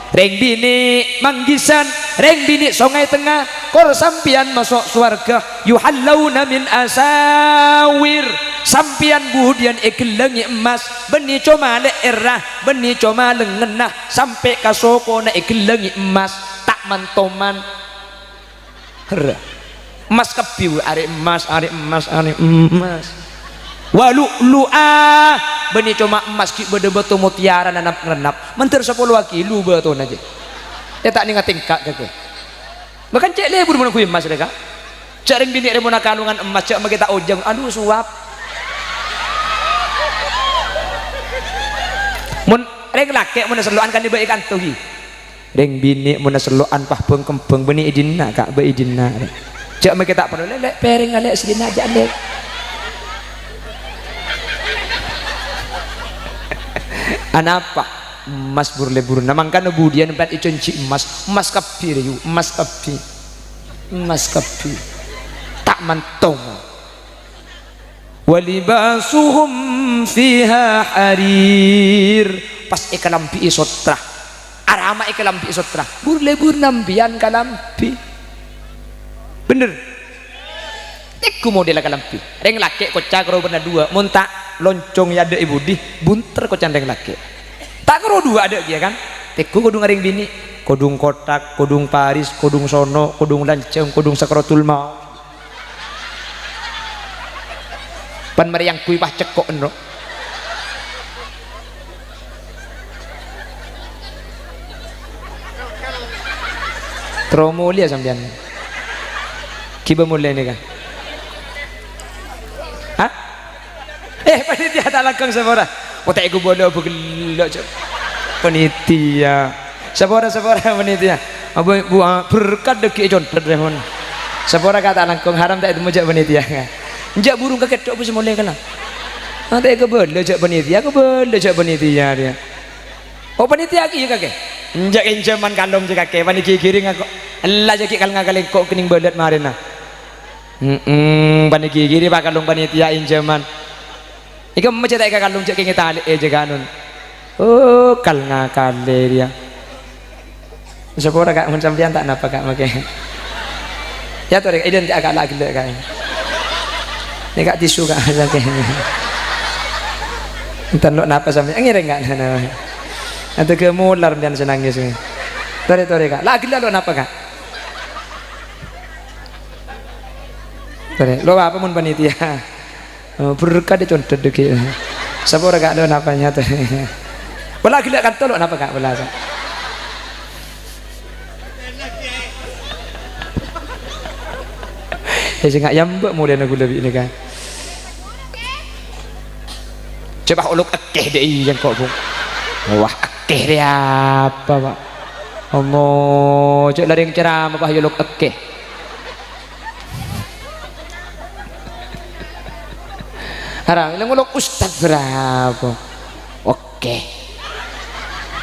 Rèng binè' Manggisan, rèng binè' Songay Tengnga, kor sampèyan maso' sowarghâ, "Yuhallawna min asawir." Sampèyan budhiyân èghellângè emmas, bânnè coma lè'èrra, bânnè coma lengngenna, sampè' ka sokona èghellângè emmas, ta' man-toman. Herra. Emmas kabbhi, arè emmas, arè emmas, arè emmas. Wa lu'lu'a, bânnè coma emmas, ghi' bâdâ bâto mutiara nannap-ngrennap. Mandhâr sapolo kilo bâtona, jâ. Yâ, ta' nènga tèngka', kakè. Bahkan cè' lebur mon angghuy emmas rèka. Jhâ' rèng binè' rèmona kalongan emmas, jhâ' makè ta' ojhâng. Adu, sowab. Mon rèng lakè' mon asello'an kan bâi kanto, ghi. Rèng binè' mon asello'an pas bâng-kembâng bânnè è dinna', Ka', bâi è dinna'. Jhâ' makè ta' parlo, "Lè', Lè', pèrèngnga, Lè', sè dinna' jhâ', Lè'." Anapa? Emmas bur-leburna. Mangkana budiyân pèt èjhânjhi emmas. Emmas kabbhi, rè, yu. Emmas kabbhi. Emmas kabbhi. Ta' mantong. "Wa libasuhum fiha harir." Pas èkalambhi'i sottra. Arama èkalambhi'i sottra. Bur-leburna empèyan kalambhi. Bhender. Tèngghu modèlla kalambhi. Rèng lakè' koca' karo bârna duwâ', mon ta' loncong è adâ' è budi, bhunter koca'na rèng lakè'. Ta' karo duwâ' adâ' kèya, kan? Tèngghu kodhung arèng binè', kodhung kothak, kodhung paris, kodhung sono', kodhung lanjhâng, kodhung sakratul maut. Pan marè angghuy pas cèkko' enno'. Terro molèya sampèyan. Ghibâ molè nèka. Hah? Eh, panitia ta' langkong sapora. Kok ta' èghâbây bhâghellâ', Cok. Panitia. Sapora, sapora panitia. Apa, Bu, ah, berkat dâgghi' è condet, Rèmon. Sapora ka' ta' langkong, haram ta' ètemmo jhâ' panitia. Enjâ' burung kakè tok, Bu, sè molè kala. Ah, ta' èghâbây jhâ' panitia, èghâbây jhâ' panitia, rèya. Oh, panitia kèya, kakè? Enjâ' ènjhâman kalong jhâ' kakè, panèka ghiring ako. Ella jhâ' ghi' kal-ngakalèng ko' kennèng bâlât marèna. Mm-mm, panèka ghiring pakalong panitia ènjhâman. Èkemma jhâ' ta' èkakalong jhâ' kèngèng talè'è jhâ' kanun. Oh, kal-ngakalè rèya. Sapora, Ka', mon sampèyan ta' napa, Ka', makè. Ya, torè, Ka', èdhânte' Ka', la ghellâ', Ka'. Nè, Ka', tisu, Ka', makè. Enten lo' napa sampèyan, ngèrèng, Ka', nana. Enten ghi' molar sampèyan sè nangès, Ka'. Torè, torè, Ka', la ghellâ' lo' napa, Ka'. Torè, lo' apa mon panitia? Oh, berkat è condet dâgghi'. Sapora, Ka', lo' napa nyata. Pola ghellâ' kanto lo' napa, Ka', pola, Ka'. Eh, sènga' yamba' molèna ghulâ bi' nèka. Coba olok èkè dâ' iyâ engko', Bu. Wah, èkè rè apa, Pak? Omo, cè' la rèng ceramah, Pak, yâ olok èkè. Ara, ngolok ustad bârâmpa? Oke.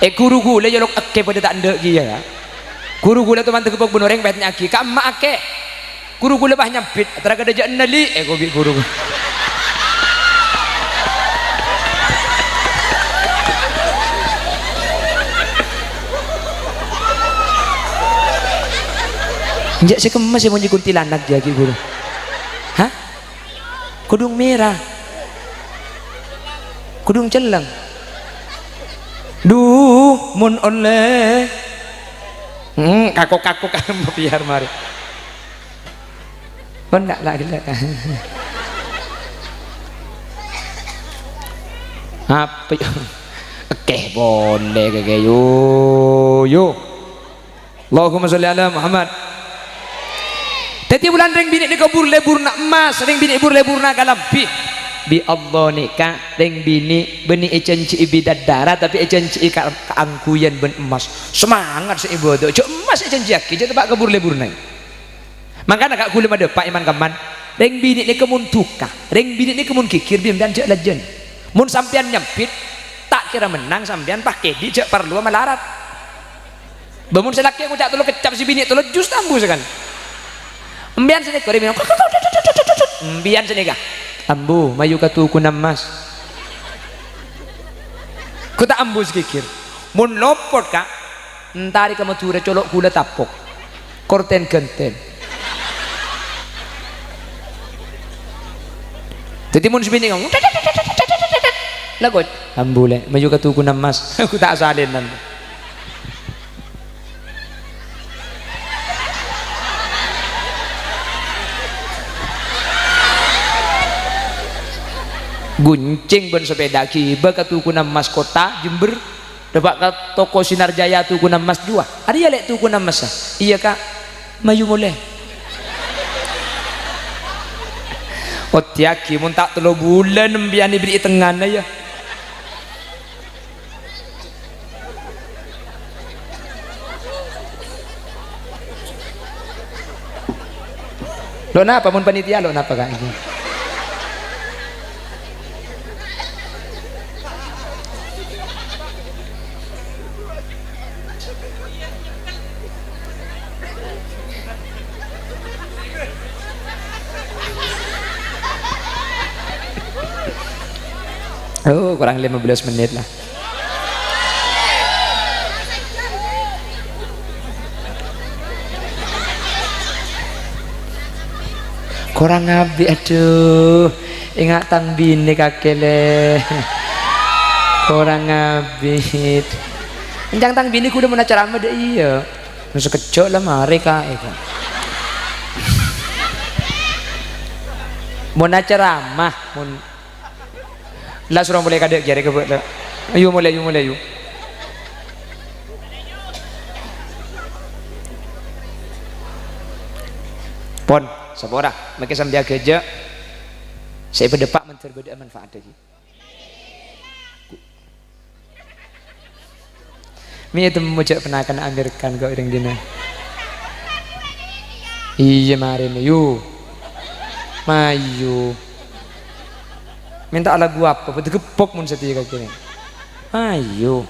Eh, ghuru ghulâ yâ olok èkè padâ ta' endâ' kèya, yâ. Ghuru ghulâ toman tègghâ' bân orèng pètnya'aghi, "Ka'emma èkè?" Ghuru ghulâ pas nyambit, "Tara kadâ jhâ' ennalè," èko bi' ghuru. Enjâ' sè kemma sè monyè kuntilanak jâ' ghi' ghuru. Hah? Kodhung mèra. Kodhung celleng. Dhu, mon ollè. Hmm, kakok-kakok biar marè. Pon enggak la ghellâ'. Apa ya? Èkè polè kèkè, yo, yo. Allahumma sholli ala Muhammad. Dhâddhi bulân rèng binè' nèka bur-lèburna emmas, rèng binè' bur-lèburna kalambhi. Bi' Allah nèka rèng binè' bânnè èjhânjhi'i bidadara, tapè èjhânjhi'i ka-, kaangghuyan bân emmas. Semangat sè ibâdâ, jhâ' emmas èjhânjhiyaghi, jhâ' teppa' ka bur-lèburna. Mangkana, Ka', ghulâ madâpa' è man-kemman, rèng binè' nèka mon duka, rèng binè' nèka mon ghighir, bi' sampèyan jhâ' lajân. Mon sampèyan nyambit, ta' kèra mennang sampèyan pas kèdhi' jhâ' parlowa malarat. Bâ, mon sè lakè' ngoca' tolo keccap, sè binè' tolo jus ta' ambu sakan. Empèyan sè nèka, rè, mènong. Empèyan sè nèka. Ambu, mayu ka tokona emmas. Ghu ta' ambu sè ghighir. Mon lopot, Ka', entarè ka Madhurâ colo' ghulâ tapok. Kortèn ghântèn. Dhâddhi mon sè binè' ngomong, "Lakoc, ambu lè', mayu ka tokona emmas." Ghu ta' asalènan. Goncèng bân sepèda ghibâ ka tokona emmas kottha Jember. Dâpa' ka toko Sinar Jaya, tokona emmas duwâ'. "Arèya, lè', tokona emmassa?" "Iyâ, Ka'." "Mayu molè." Oddhiyâghi, mon ta' tello bulân empèyan èberri'i tengngana, yâ. Lo' napa mon panitia, lo' napa, Ka', iki? Oh, kurang lima belas menit lah. Kurang abit, aduh. Enga' tang binè kakè, lè. Kurang abit. Èncang tang binè ghulâ mon acara ma' dâ' iyâ. Mon sakejjhâ' la marè ka'è, kok. Mon acara ma', mon La soro molaè kadâ' kèya rè, kèbâ, la. Ayo molaè, ayo molaè, ayo. Pon, sapora, makè sampèyan ghâjâ'. Sè èpadâpa' mandhâr bâdâ'â manfaatta, ghi. Mè' ètemmo jhâ' panakanna Amir Khan kok orèng dinna. Iyâ, marèna, yu. Mayu. Mènta lagu apa? Bâdâ gebbhok mon satèya kakè nè. Mayu.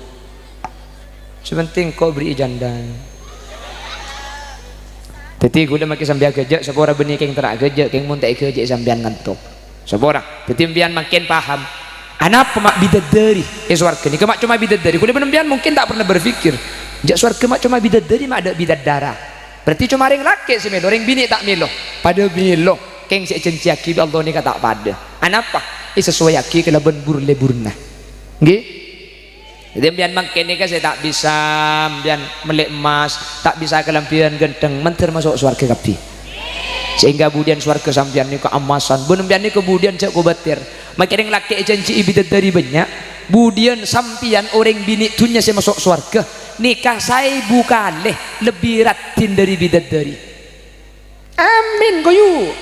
Sè pentèng kok bherri'i jhândhâ. Dhâddhi, ghulâ makè sampèyan ghâjâ', sapora bânnè kèng terra' ghâjâ', kèng mon ta' èghâjâ'i sampèyan ngantok. Sapora. Dhâddhi, sampèyan mangkèn paham. Anapa ma' bidadari è sowarghâ nèka ma' coma bidadari? Ghulâ bân sampèyan mungkin ta' pernah berpikir, jhâ' sowarghâ ma' coma bidadari, ma' adâ' bidadara. Berarti coma rèng lakè' sè mèlo, rèng binè' ta' mèlo. Padâ mèlo, kèng sè èjhânjhiyaghi bi' Allah nèka ta' padâ. Anapa? Èsasowayaghi kalabân bur-lebburna. Ngghi? Dhâddhi, sampèyan mangkèn nèka sè ta' bisa sampèyan mellè emmas, ta' bisa kalambhiyân ghântheng, mandhâr maso' sowarghâ kabbhi. Sehingga budiyân sowarghâ sampèyan nèka emmasan, bân sampèyan nèka budiyân jhâ' kobâtèr. Makè rèng lakè' èjhânjhi'i bidadari bânnya', budiyân sampèyan orèng binè' dhunnya sè maso' sowarghâ, nèka saèbu kalè lebbi raddhin dâri bidadari. Amin, koyu.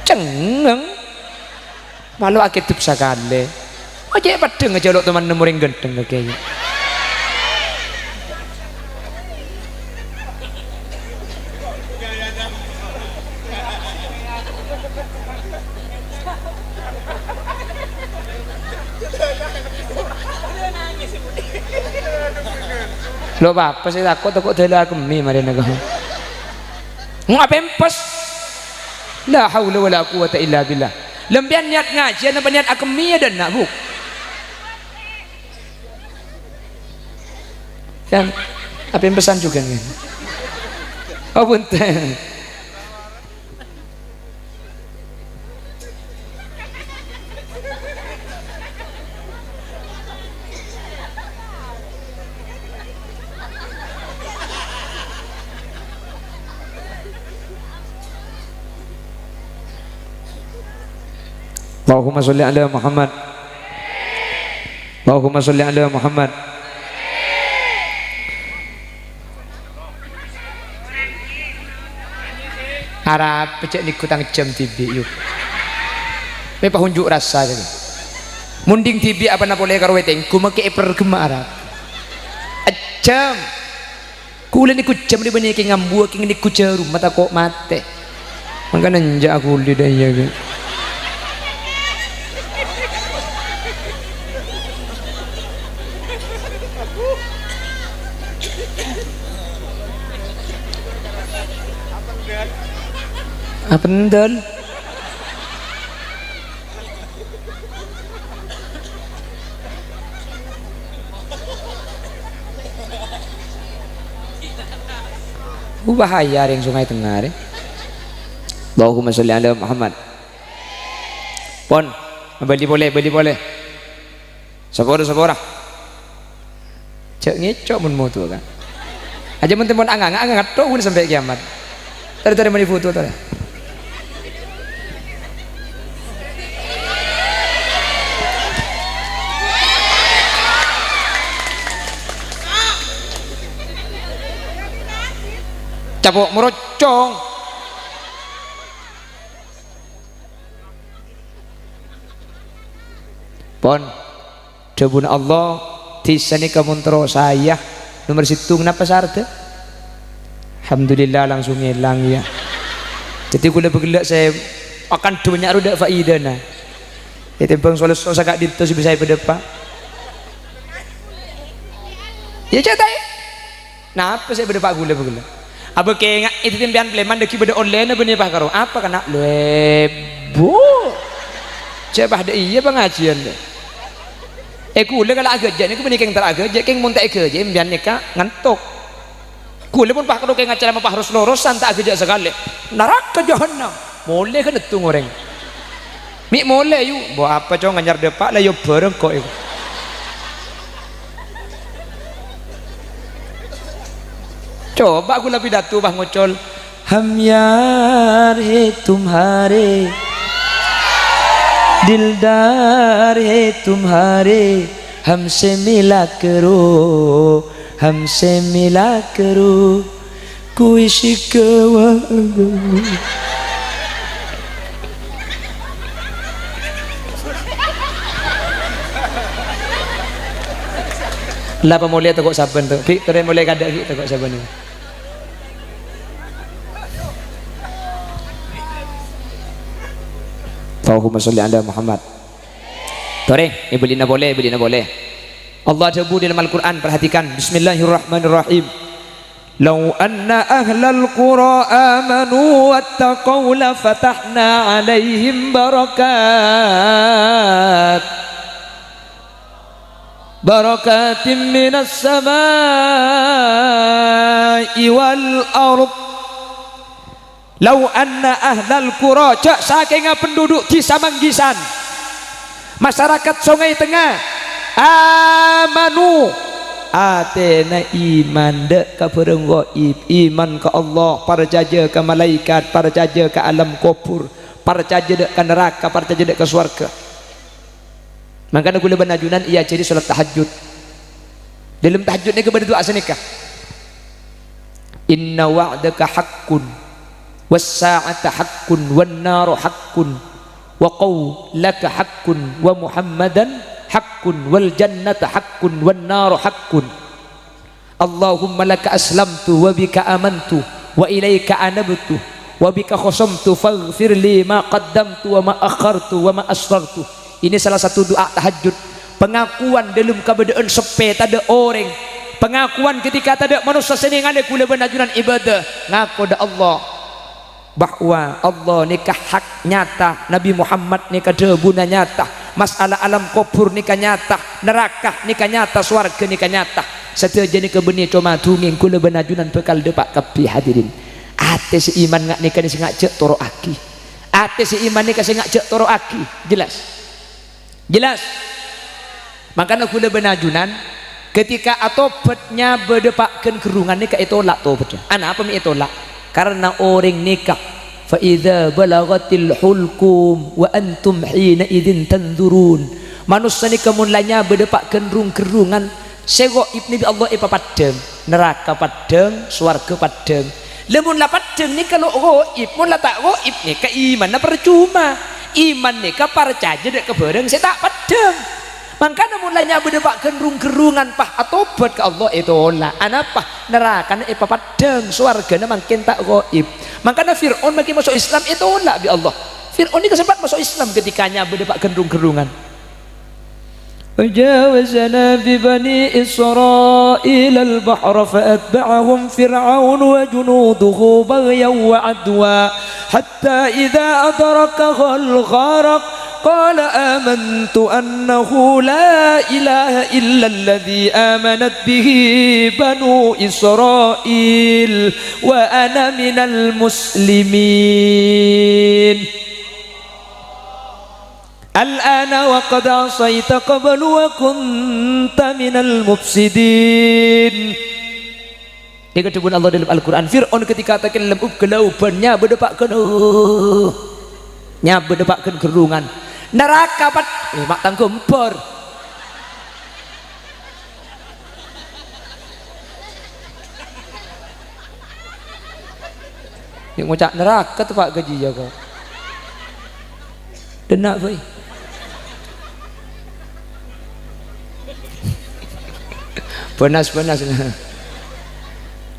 Cengngeng. Malo akèdep sakalè. Oje' peddheng aja lo' teman nemmo rèng ghântheng kakè. Lo' apa sè tako', tako' dâlâ akemmè marèna kok. Ngo' apèmpes. La haula wala quwwata illa billah. Lambiyân niat ngajhi napa niat akemmè, ya, dâ' enna', Bu? Kan, apèmpesan jhughân, kan? Oh, bhunten. Allahumma sholli ala Muhammad. Allahumma sholli ala Muhammad. Arapa cè' nèko tang ejjhâm dhibi', yu. Mè' pahunju' rassa, jâ. Mon dhibi' apana polè karo wètèng, ghumèkkè èperghemma arapa. Ejjhâm. Kulâ nèko jhâm rè bânnè kèng ambuwâ, kèng nèko jhârum, ma' tako' matè. Mangkana enjâ' kulâ dâ' iyâ, ghi. Apendel. Bahaya rèng Sungai Tengah rè. Allahumma sholli ala Muhammad. Pon, bâli polè, bâli polè. Sapora, sapora. Jhâ' ngèco' mon moto, kan. Aja mon tempon anganga', anganga' tok mon sampè' kiamat. Tarè, tarè, mari foto, tarè. Capo' morocong. Pon, dhâbuna Allah, dhisa nèka mon terro saya, nomer sèttong napa saradda? Alhamdulillah, langsung ngèlang, ya. Dhâddhi, kulâ bâghellâ' sè akan dhunnya ro dâ' faidana. Ètèmbhâng solesso saka'dinto sè bisa èpadâpa'. Ya, cè' taè. Napa sè bâdâ pa' ghulâ bâghellâ'? Abâ' kènga' èdhi sampèyan Palèman dhâggi' bâdâ ollèna bânnè pa' karo apa kèna' lèbur. Cè' pas dâ' iyâ pangajiyân. È, ghulâ kala aghâjâ' nèko bânnè kèng ta' aghâjâ', kèng mon ta' èghâjâ' sampèyan nèka ngantok. Ghulâ pon pas karo kèng acara mapahros lorosan ta' aghâjâ' sakalè. Naraka jahannam. Molè kan ètto orèng. Mè' molè, yu. Mbok apa, Cong, anyar dâpa' la, yu, bhâreng kok, yu. Coba ghulâ pidato pas ngocol, "Hum yaar hai tumhare, dildar hai tumhare, humse mila karo, humse mila karo, koi shikawa." La pamolè tako' sabbhân to. Ghi' torè molè kadâ' ghi' tako' sabbhân. Allahumma sholli ala Muhammad. Torè, èbellina polè, èbellina polè. Allah adhâbu dâlem Al-Qur'an, perhatikan. Bismillahirrahmanirrahim. "Lau anna ahlal qura amanu wattaqau la fatahna 'alaihim barakat, barakatim minas sama'i wal ard." "Lau anna ahlal qura," jhâ' sakènga penduduk dhisa Manggisan, masyarakat Sungai Tengah, "amanu," atèna iman dâ' ka bhârâng ghaib, iman ka Allah, parcajâ ka malaikat, parcajâ ka alam kobhur, parcajâ dâ' ka naraka, parcajâ dâ' ka sowarghâ. Mangkana ghulâ bân ajunan èajhâri sholat tahajjud. Dâlem tahajjud nèka bâdâ du'a sanèka, "Inna wa'daka haqqun, was sa'ata haqqun, wan naru haqqun, wa qaulaka haqqun, wa Muhammadan haqqun, wal jannata haqqun, wan naru haqqun." Allahumma laka aslamtu wa bika amantu wa ilaika anabtu wa bika khosamtu faghfir li ma qaddamtu wa ma akhartu wa ma asrartu. Ini salah satu du'a tahajjud. Pengakuan dâlem kabâdâ'ân seppè tadâ' orèng. Pengakuan ketika tadâ' manossa sè nèngalè ghulâ bân ajunan ibadah. Ngako dâ' Allah. Bahwa Allah nèka hak nyata, Nabi Muhammad nèka dhâbuna nyata, masalah alam kobhur nèka nyata, naraka nèka nyata, sowarghâ nèka nyata. Sadhâjâ nèka bânnè coma dhungèng, ghulâ bân ajunan bhâkal dâpa' kabbhi, hadirin. Atè sè iman nga'-, nèka sè ngajhâk toro'aghi. Atè sè iman nèka sè ngajhâk toro'aghi. Jelas? Jelas? Mangkana ghulâ bân ajunan, ketika atobhât nyabâ dâpa' ghân-gherrungan nèka ètolak tobhâddhâ. Anapa mè' ètolak? Karna orèng nèka, "Fa idza balaghatil hulqum wa antum hina idzin tandzurun." Manossa nèka mon la nyabâ dâpa' ghân-rung-gherrungan, sè ghaib nèka bi' Allah èpapaddhâng, naraka paddhâng, sowarghâ paddhâng. Lamon la paddhâng nèka lo' ghaib, mon la ta' ghaib nèka imanna parcoma. Iman nèka parcajâ dâ' ka bhârâng sè ta' paddhâng. Mangkana mon la nyabâ dâpa' ghân-rung-gherrungan pas atobhât ka Allah ètolak. Anapa? Narakana èpapaddhâng, sowarghâna mangkèn ta' ghaib. Mangkana Fir'aun maghi maso' Islam ètolak bi' Allah. Fir'aun nèka sempat maso' Islam ketika nyabâ dâpa' ghân-rung-gherrungan. وجاوزنا ببني إسرائيل البحر فأتبعهم فرعون وجنوده بغيا وعدوا حتى إذا أدركه الغرق قال آمنت أنه لا إله إلا الذي آمنت به بنو إسرائيل وأنا من المسلمين. Al-ana wa qad asaita qablu wa kunta minal mufsidin. Nèka dhâbuna Allah dâlem Al-Qur'an, Fir'aun ketika takellem ub-, ghâlâubân nyabâ dâpa' ghân-, nyabâ dâpa' ghân-gherrungan. Naraka pat-, eh, ma' tangghâmbhâr. Nèng ngoca' naraka teppa' ka jiyâ, kok. Dhenna', bhâi. Bhânas-bhânas.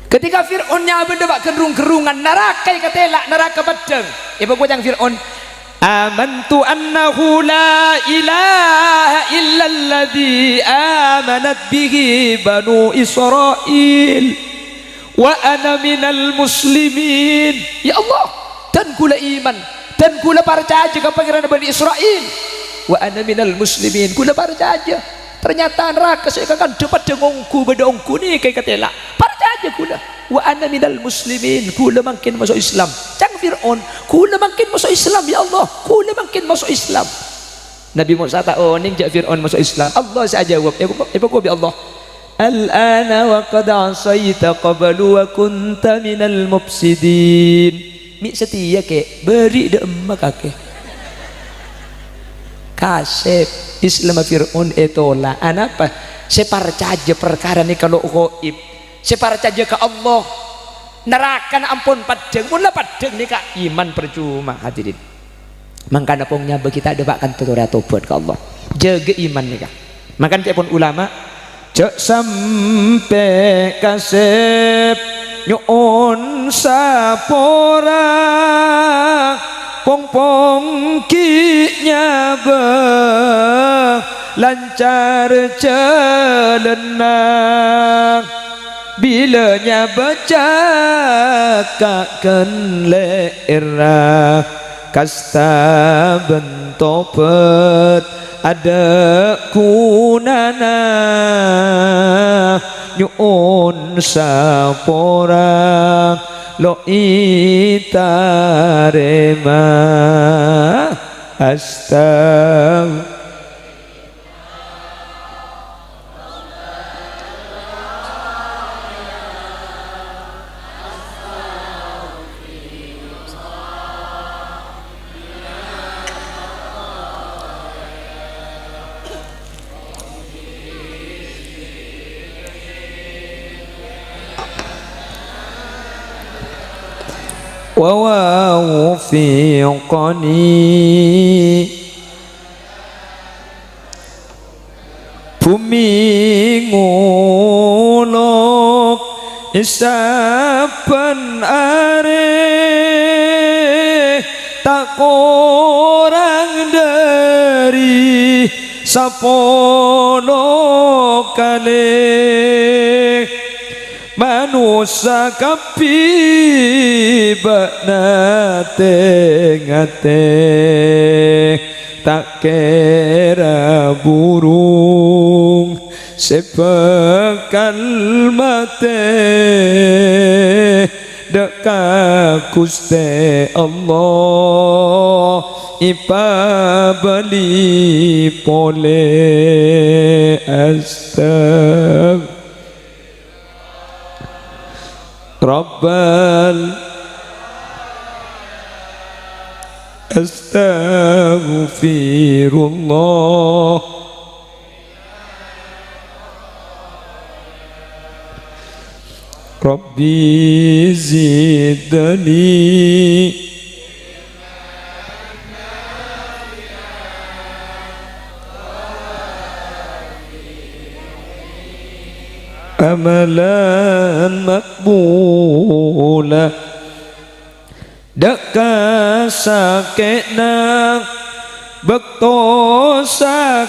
Ketika Fir'aun nyabâ dâpa' ghân-rung-gherrungan, naraka èkatèla', naraka paddhâng. Èpakoca'na Fir'aun, "Amantu annahu la ilaha illalladzi amanat bihi Banu Israil, wa ana minal muslimin." Ya Allah, dân ghulâ iman, dân ghulâ parcajâ ka Pangèranna Bani Israil. "Wa ana minal muslimin." Kaulâ parcajâ. Ternyata naraka sè èkakandhâ padâ ongghu, bâdâ ongghu nèka èkatèla'. Parcajâ kaulâ. "Wa ana minal muslimin." Kaulâ mangkèn maso' Islam. Ca'na Fir'aun, "Kaulâ mangkèn maso' Islam, ya Allah. Kaulâ mangkèn maso' Islam." Nabi Musa ta' onèng jâ' Fir'aun maso' Islam. Allah sè ajâwâb. Èpa-, èpakobâ bi' Allah. "Al-ana wa qad asaita qablu wa kunta minal mufsidin." Mè' satèya, Kè', bâri' dâ' emma kakè. Kasèp, Islamma Fir'aun ètola'. Anapa? Sè parcajâ parkara nèka lo' ghaib. Sè parcajâ ka Allah. Narakana ampon paddhâng. Mon la paddhâng nèka iman parcoma, hadirin. Mangkana pong nyabâ kita dâpa' kanto torè atobât ka Allah. Jâgâ iman nèka. Mangkana ca'èpon ulama, "Jâ' sampè' kasèp nyo'on sapora, pong-pong ghi' nyabâ lancar jhâlânna." Bilâ nyabâ caka' ghân lè'èrra, kasta bân tobât adâ' ghunana. Nyo'on sapora lo' ètarèma. Astag- Wa waffiqni. Bhumè ngolok sabbhân arè, ta' korang dhâri sapolo kalè. Manossa kabbhi bâ'na tè-ngatè, ta' kèra burung sè bhâkal matè. Dâ' ka Ghustè Allah èpabâli polè. Astag- Rabbal, astaghfirullah. Rabbi zidni amalan maqbula. Dâ' ka sakè'na bâkto sakarat,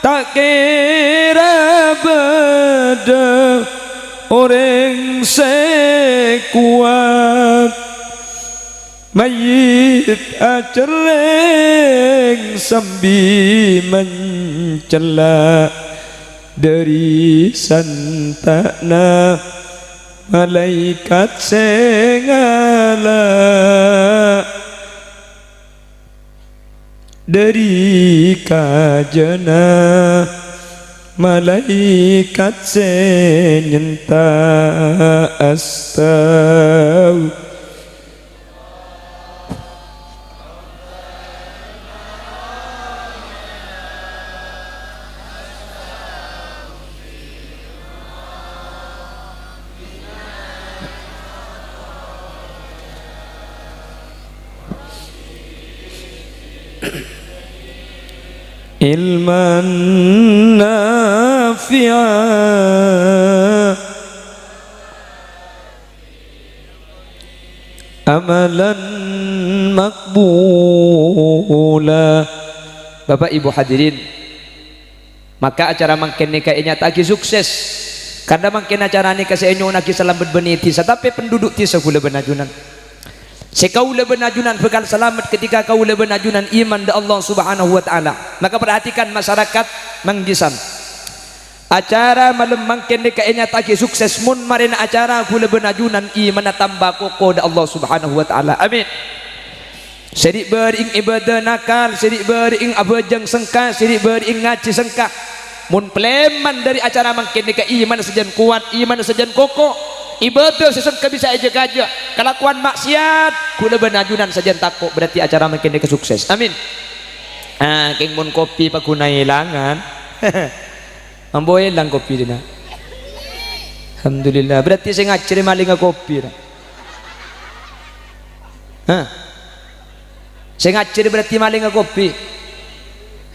ta' kèra bâdâ orèng sè kowat. Mayyit acerrèng sambi mencella' dâri santa'na malaèkat sè ngala'. Dâri kajâna malaèkat sè nyenta', astag-, ilman nafi'a, amalan maqbula. Bapak Ibu hadirin, maka acara mangkèn nèka ènyata'aghi sukses. Karna mangkèn acara nèka sè ènyo'onnaghi salam bân bânnè dhisa, tapè penduduk dhisa kaulâ bân ajunan. Sè kaulâ bân ajunan bhâkal salamet ketika kaulâ bân ajunan iman dâ' Allah Subhanahu wa Ta'ala. Maka, parhatikan, masyarakat Manggisan. Acara malem mangkèn nèka ènyata'aghi sukses mon marèna acara kaulâ bân ajunan imanna tamba koko dâ' Allah Subhanahu wa Ta'ala. Amin. Sè dhi'-bâri'eng ibadah nakal, sè dhi'-bâri'eng abhâjâng sengka, sè dhi'-bâri'eng ngajhi sengka. Mon palèman dâri acara mangkèn nèka imanna sajân kowat, imanna sajân koko, ibadah sè sengka bisa èjâ-kajâ, kalakowan ma'siyat, kaulâ bân ajunan sajân tako', berarti acara mangkèn nèka sukses. Amin. Ah, kèng mon kopi paghuna èlangan. Ambo èlang kopi dinna'. Alhamdulillah, berarti sè ngajhi rè malèngnga kopi, ra. Hah? Sè ngajhi rè berarti malèngnga kopi.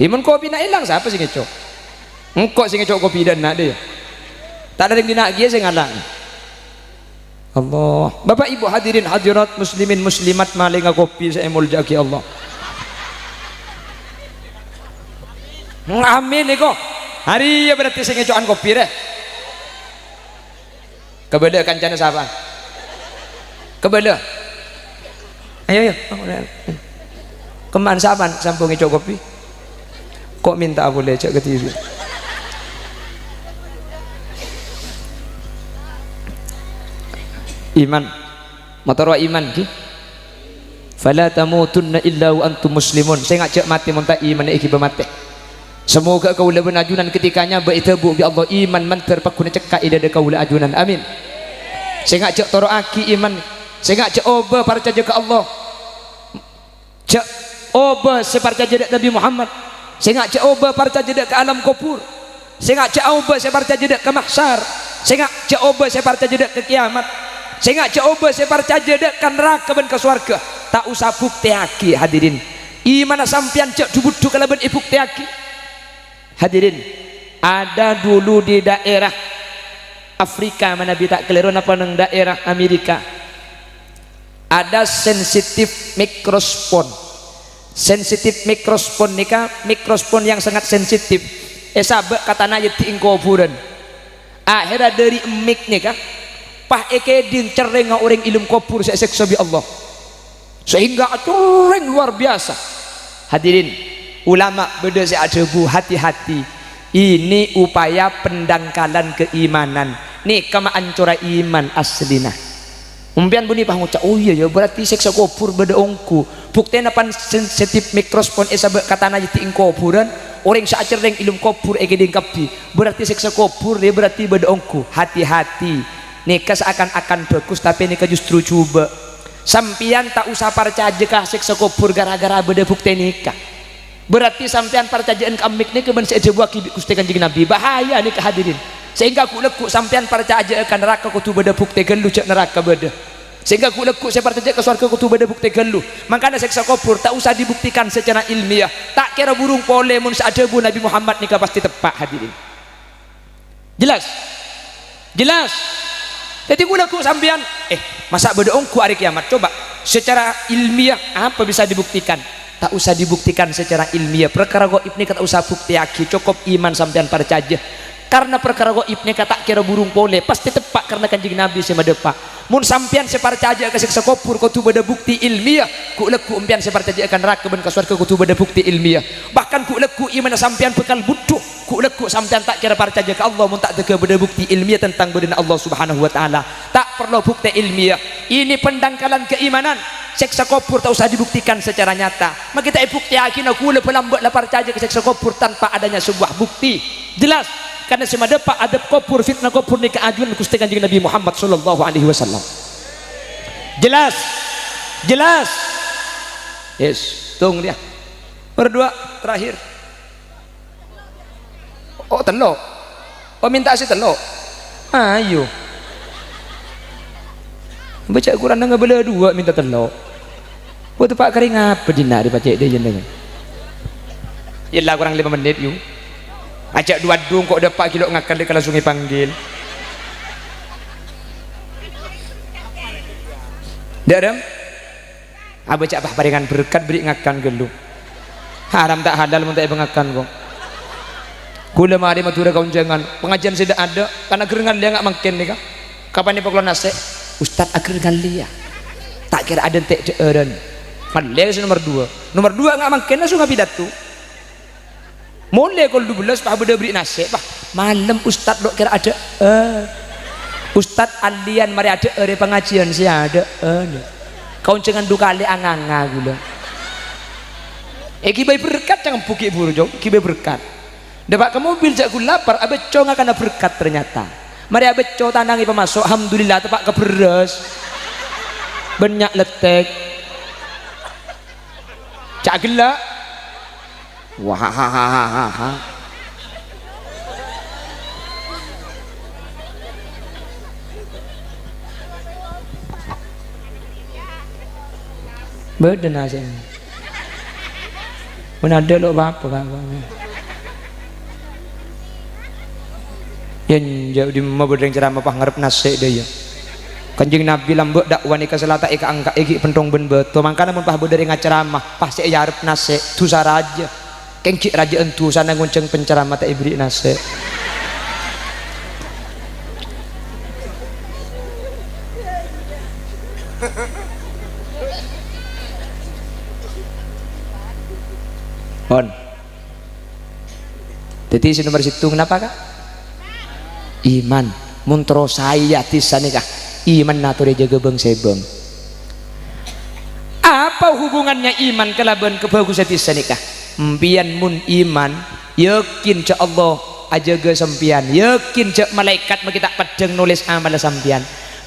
Yâ, mon kopina èlang, sapa sè ngèco'? Engko' sè ngèco' kopi dâ' enna', dâ', yâ. Ta' dâreng dinna' kèya sè ngalang. Allah. Bapak, Ibu, hadirin hadirat, muslimin muslimat, malèngnga kopi sè èmoljâ'aghi Allah. Amin, nèko. Arèya berarti sè ngèco'an kopi, rè. Kabâlâ kancana sapa? Kabâlâ. Ayo, ayo. Kemma' sapa sampon ngèco' kopi? Ko' mènta'a polè, jhâ' kadhibi'. Iman. Mator wa iman, ghi. "Fala tamutunna illa wa antum muslimun." Sènga' jhâ' matè mon ta' iman èghibâ matè. Samoghâ kaulâ bân ajunan ketika nyabâ' èdhâbu bi' Allah, iman mandhâr pagghun ècekka' è dâdâ kaulâ ajunan. Amin. Sènga' jhâ' toro'aghi iman. Sènga' jhâ' obâ parcajâ ka Allah. Jhâ' obâ sè parcajâ dâ' Nabi Muhammad. Sènga' jhâ' obâ parcajâ dâ' ka alam kobhur. Sènga' jhâ' obâ sè parcajâ dâ' ka mahsyar. Sènga' jhâ' obâ sè parcajâ dâ' ka kiyamat. Sènga' jhâ' obâ sè parcajâ dâ' ka naraka bân ka sowarghâ. Ta' osa buktèyaghi, hadirin. Imanna sampèyan jhâ' dhu-budhu kalabân èbuktèyaghi. Hadirin, ada dulu di daerah Afrika, manabi ta' kalèro napa neng daerah Amerika. Ada sensitif mikrospon. Sensitif mikrospon nèka mikrospon yang sangat sensitif. Èsabâ' ka tana yâ dhi' è kobhurân. Akhèrra dâri emmik nèka pas èkèdhing cerrèngnga orèng è alam kobhur sè èsèksa bi' Allah. Sehingga acorrèng luar biasa. Hadirin, ulama bâdâ sè adhâbu, "Hati-hati, ini upaya pendangkalan keimanan." Nèka maancora iman aslina. Sampèyan bânnè pas ngoca', "Oh iyâ, yâ, berarti sèksa kobhur bâdâ ongghu." Buktèna pan sensitif mikrospon èsabâ' ka tana yâ dhi' è kobhurân, orèng sè acerrèng è alam kobhur èkèdhing kabbhi. Berarti sèksa kobhur, yâ, berarti bâdâ ongghu. Hati-hati. Nèka seakan-akan bhâghus, tapè nèka justru jhubâ'. Sampèyan ta' osa parcajâ ka sèksa kobhur ghârâ-ghârâ bâdâ buktè nèka. Berarti sampèyan parcajâ'ân ka emmik nèka bân sè èdhâbuwaghi bi' Ghustè Kanjeng Nabi. Bahaya nèka, hadirin. Sehingga ghu'-lagghu' sampèyan parcajâ'â ka naraka kodhu bâdâ buktè ghâllu jhâ' naraka bâdâ. Sehingga ghu'-lagghu' sè parcajâ ka sowarghâ kodhu bâdâ buktè ghâllu. Mangkana sèksa kobhur ta' osa dibuktikan secara ilmiah. Ta' kèra burung polè mon sè adhâbu Nabi Muhammad nèka pastè teppa', hadirin. Jelas? Jelas? Dhâddhi ghu'-lagghu' sampèyan, eh, masa' bâdâ ongghu arè kiyamat? Coba, secara ilmiah apa bisa dibuktikan? Ta' osa dibuktikan secara ilmiah. Parkara ghaib nèka ta' osa buktèyaghi, cokop iman sampèyan parcajâ. Karna parkara ghaib nèka ta' kèra burung polè, pastè teppa' karna Kanjeng Nabi sè madhâpa'. Mon sampèyan sè parcajâ ka sèksa kobhur kodhu bâdâ bukti ilmiah, ghu'-lagghu' empèyan sè parcajâ ka naraka bân ka sowarghâ kodhu bâdâ bukti ilmiah. Bahkan ghu'-lagghu' imanna sampèyan bhâkal bhudhu. Ghu'-lagghu' sampèyan ta' kèra parcajâ ka Allah mon ta' dâgghâ bâdâ bukti ilmiah tentang bâdâna Allah Subhanahu wa Ta'ala. Ta' parlo bukti ilmiah. Ini pendangkalan keimanan. Sèksa kobhur ta' osa dibuktikan secara nyata. Mangkè ta' èbuktèyaghina ghulâ bâlâmbâ' la parcajâ ka sèksa kobhur tanpa adanya sebuah bukti. Jelas? Karna sè madhâpa' adab kobhur, fitnah kobhur nèka ajunan Ghustè Kanjeng Nabi Muhammad sallallahu alaihi wasallam. Jelas? Jelas? Yes. Tong dia. Nomor dua, terakhir. Oh, tello'. Oh, mènta sè tello'. Ayo. Baca Quran nang bâlâ dua mènta tello'. Wah, teppa' karè ngapa dinna' rè pacè' dâ' jenengan? Yella kurang lima menit, yu. Ajâ' dua dung kok dâpa' ghi' lo' ngakan dâ' kala songè panggil. Dâ' dâ'. Abâ' ca'na parèngan berkat, bâri' ngakan ghâllu. Haram ta' halal mon ta' èpangakan, ko'. Ghulâ marè Madhurâ ka onjhângan, pangajiân sè dâ'-adâ', kan aghâr ngallèya nga' mangkèn nèka. Kapan èpakalowar nasè'? Ustad aghâr ngallèya. Ta' kèra adântè' dhâ'ârân. Mellè sè nomer duwâ'. Nomer duwâ' nga' mangkèn langsung apidato. Molè kol dubellâs, pas bâdâ aberri' nasè', pas malem ustad lo' kèra adhâ'âr. Ustad allèyan marè adhâ'âr è pangajiyân sè adhâ'âr. Kaonjhângan du kalè anganga ghulâ. Èghibâi berkat, cangèm bhuki' buru, Cong. Èghibâi berkat. Dâpa' ka mobil jhâ' ghun lapar, abâcco ngakanna berkat ternyata. Marè abâcco tanang èpamaso', alhamdulillah, teppa' ka bherrâs. Bânnya' lettèk. Ca' ghellâ'. Wahahaha. Bâdâ nasè'na. Mon adâ' lo' pa-apa, Ka'. Yâ, enjâ' dimma bâdâ rèng ceramah pas ngarep nasè' dâ' iyâ. Kanjeng Nabi lambâ' dâ'wa nèka sè la ta' èka-angka' èghi' penthong bân bâto. Mangkana mon pas bâdâ rèng acaramah, pas sè èarep nasè', dhusa rajâ. Kèng ghi' rajâ'ân dhusana ngonjhâng penceramah ta' èberri' nasè'. Pon. Dhâddhi sè nomer sèttong napa, Ka'? Iman. Mon terro saè hadis sanèka, imanna torè jâgâ bâng-sèbâng. Apa hubungannya iman kalabân kabhâghusân hadis sanèka? Empèyan mon iman, yakin jhâ' Allah ajâgâ sampèyan, yakin jhâ' malaèkat makè ta' peddhâng nolès amalla sampèyan.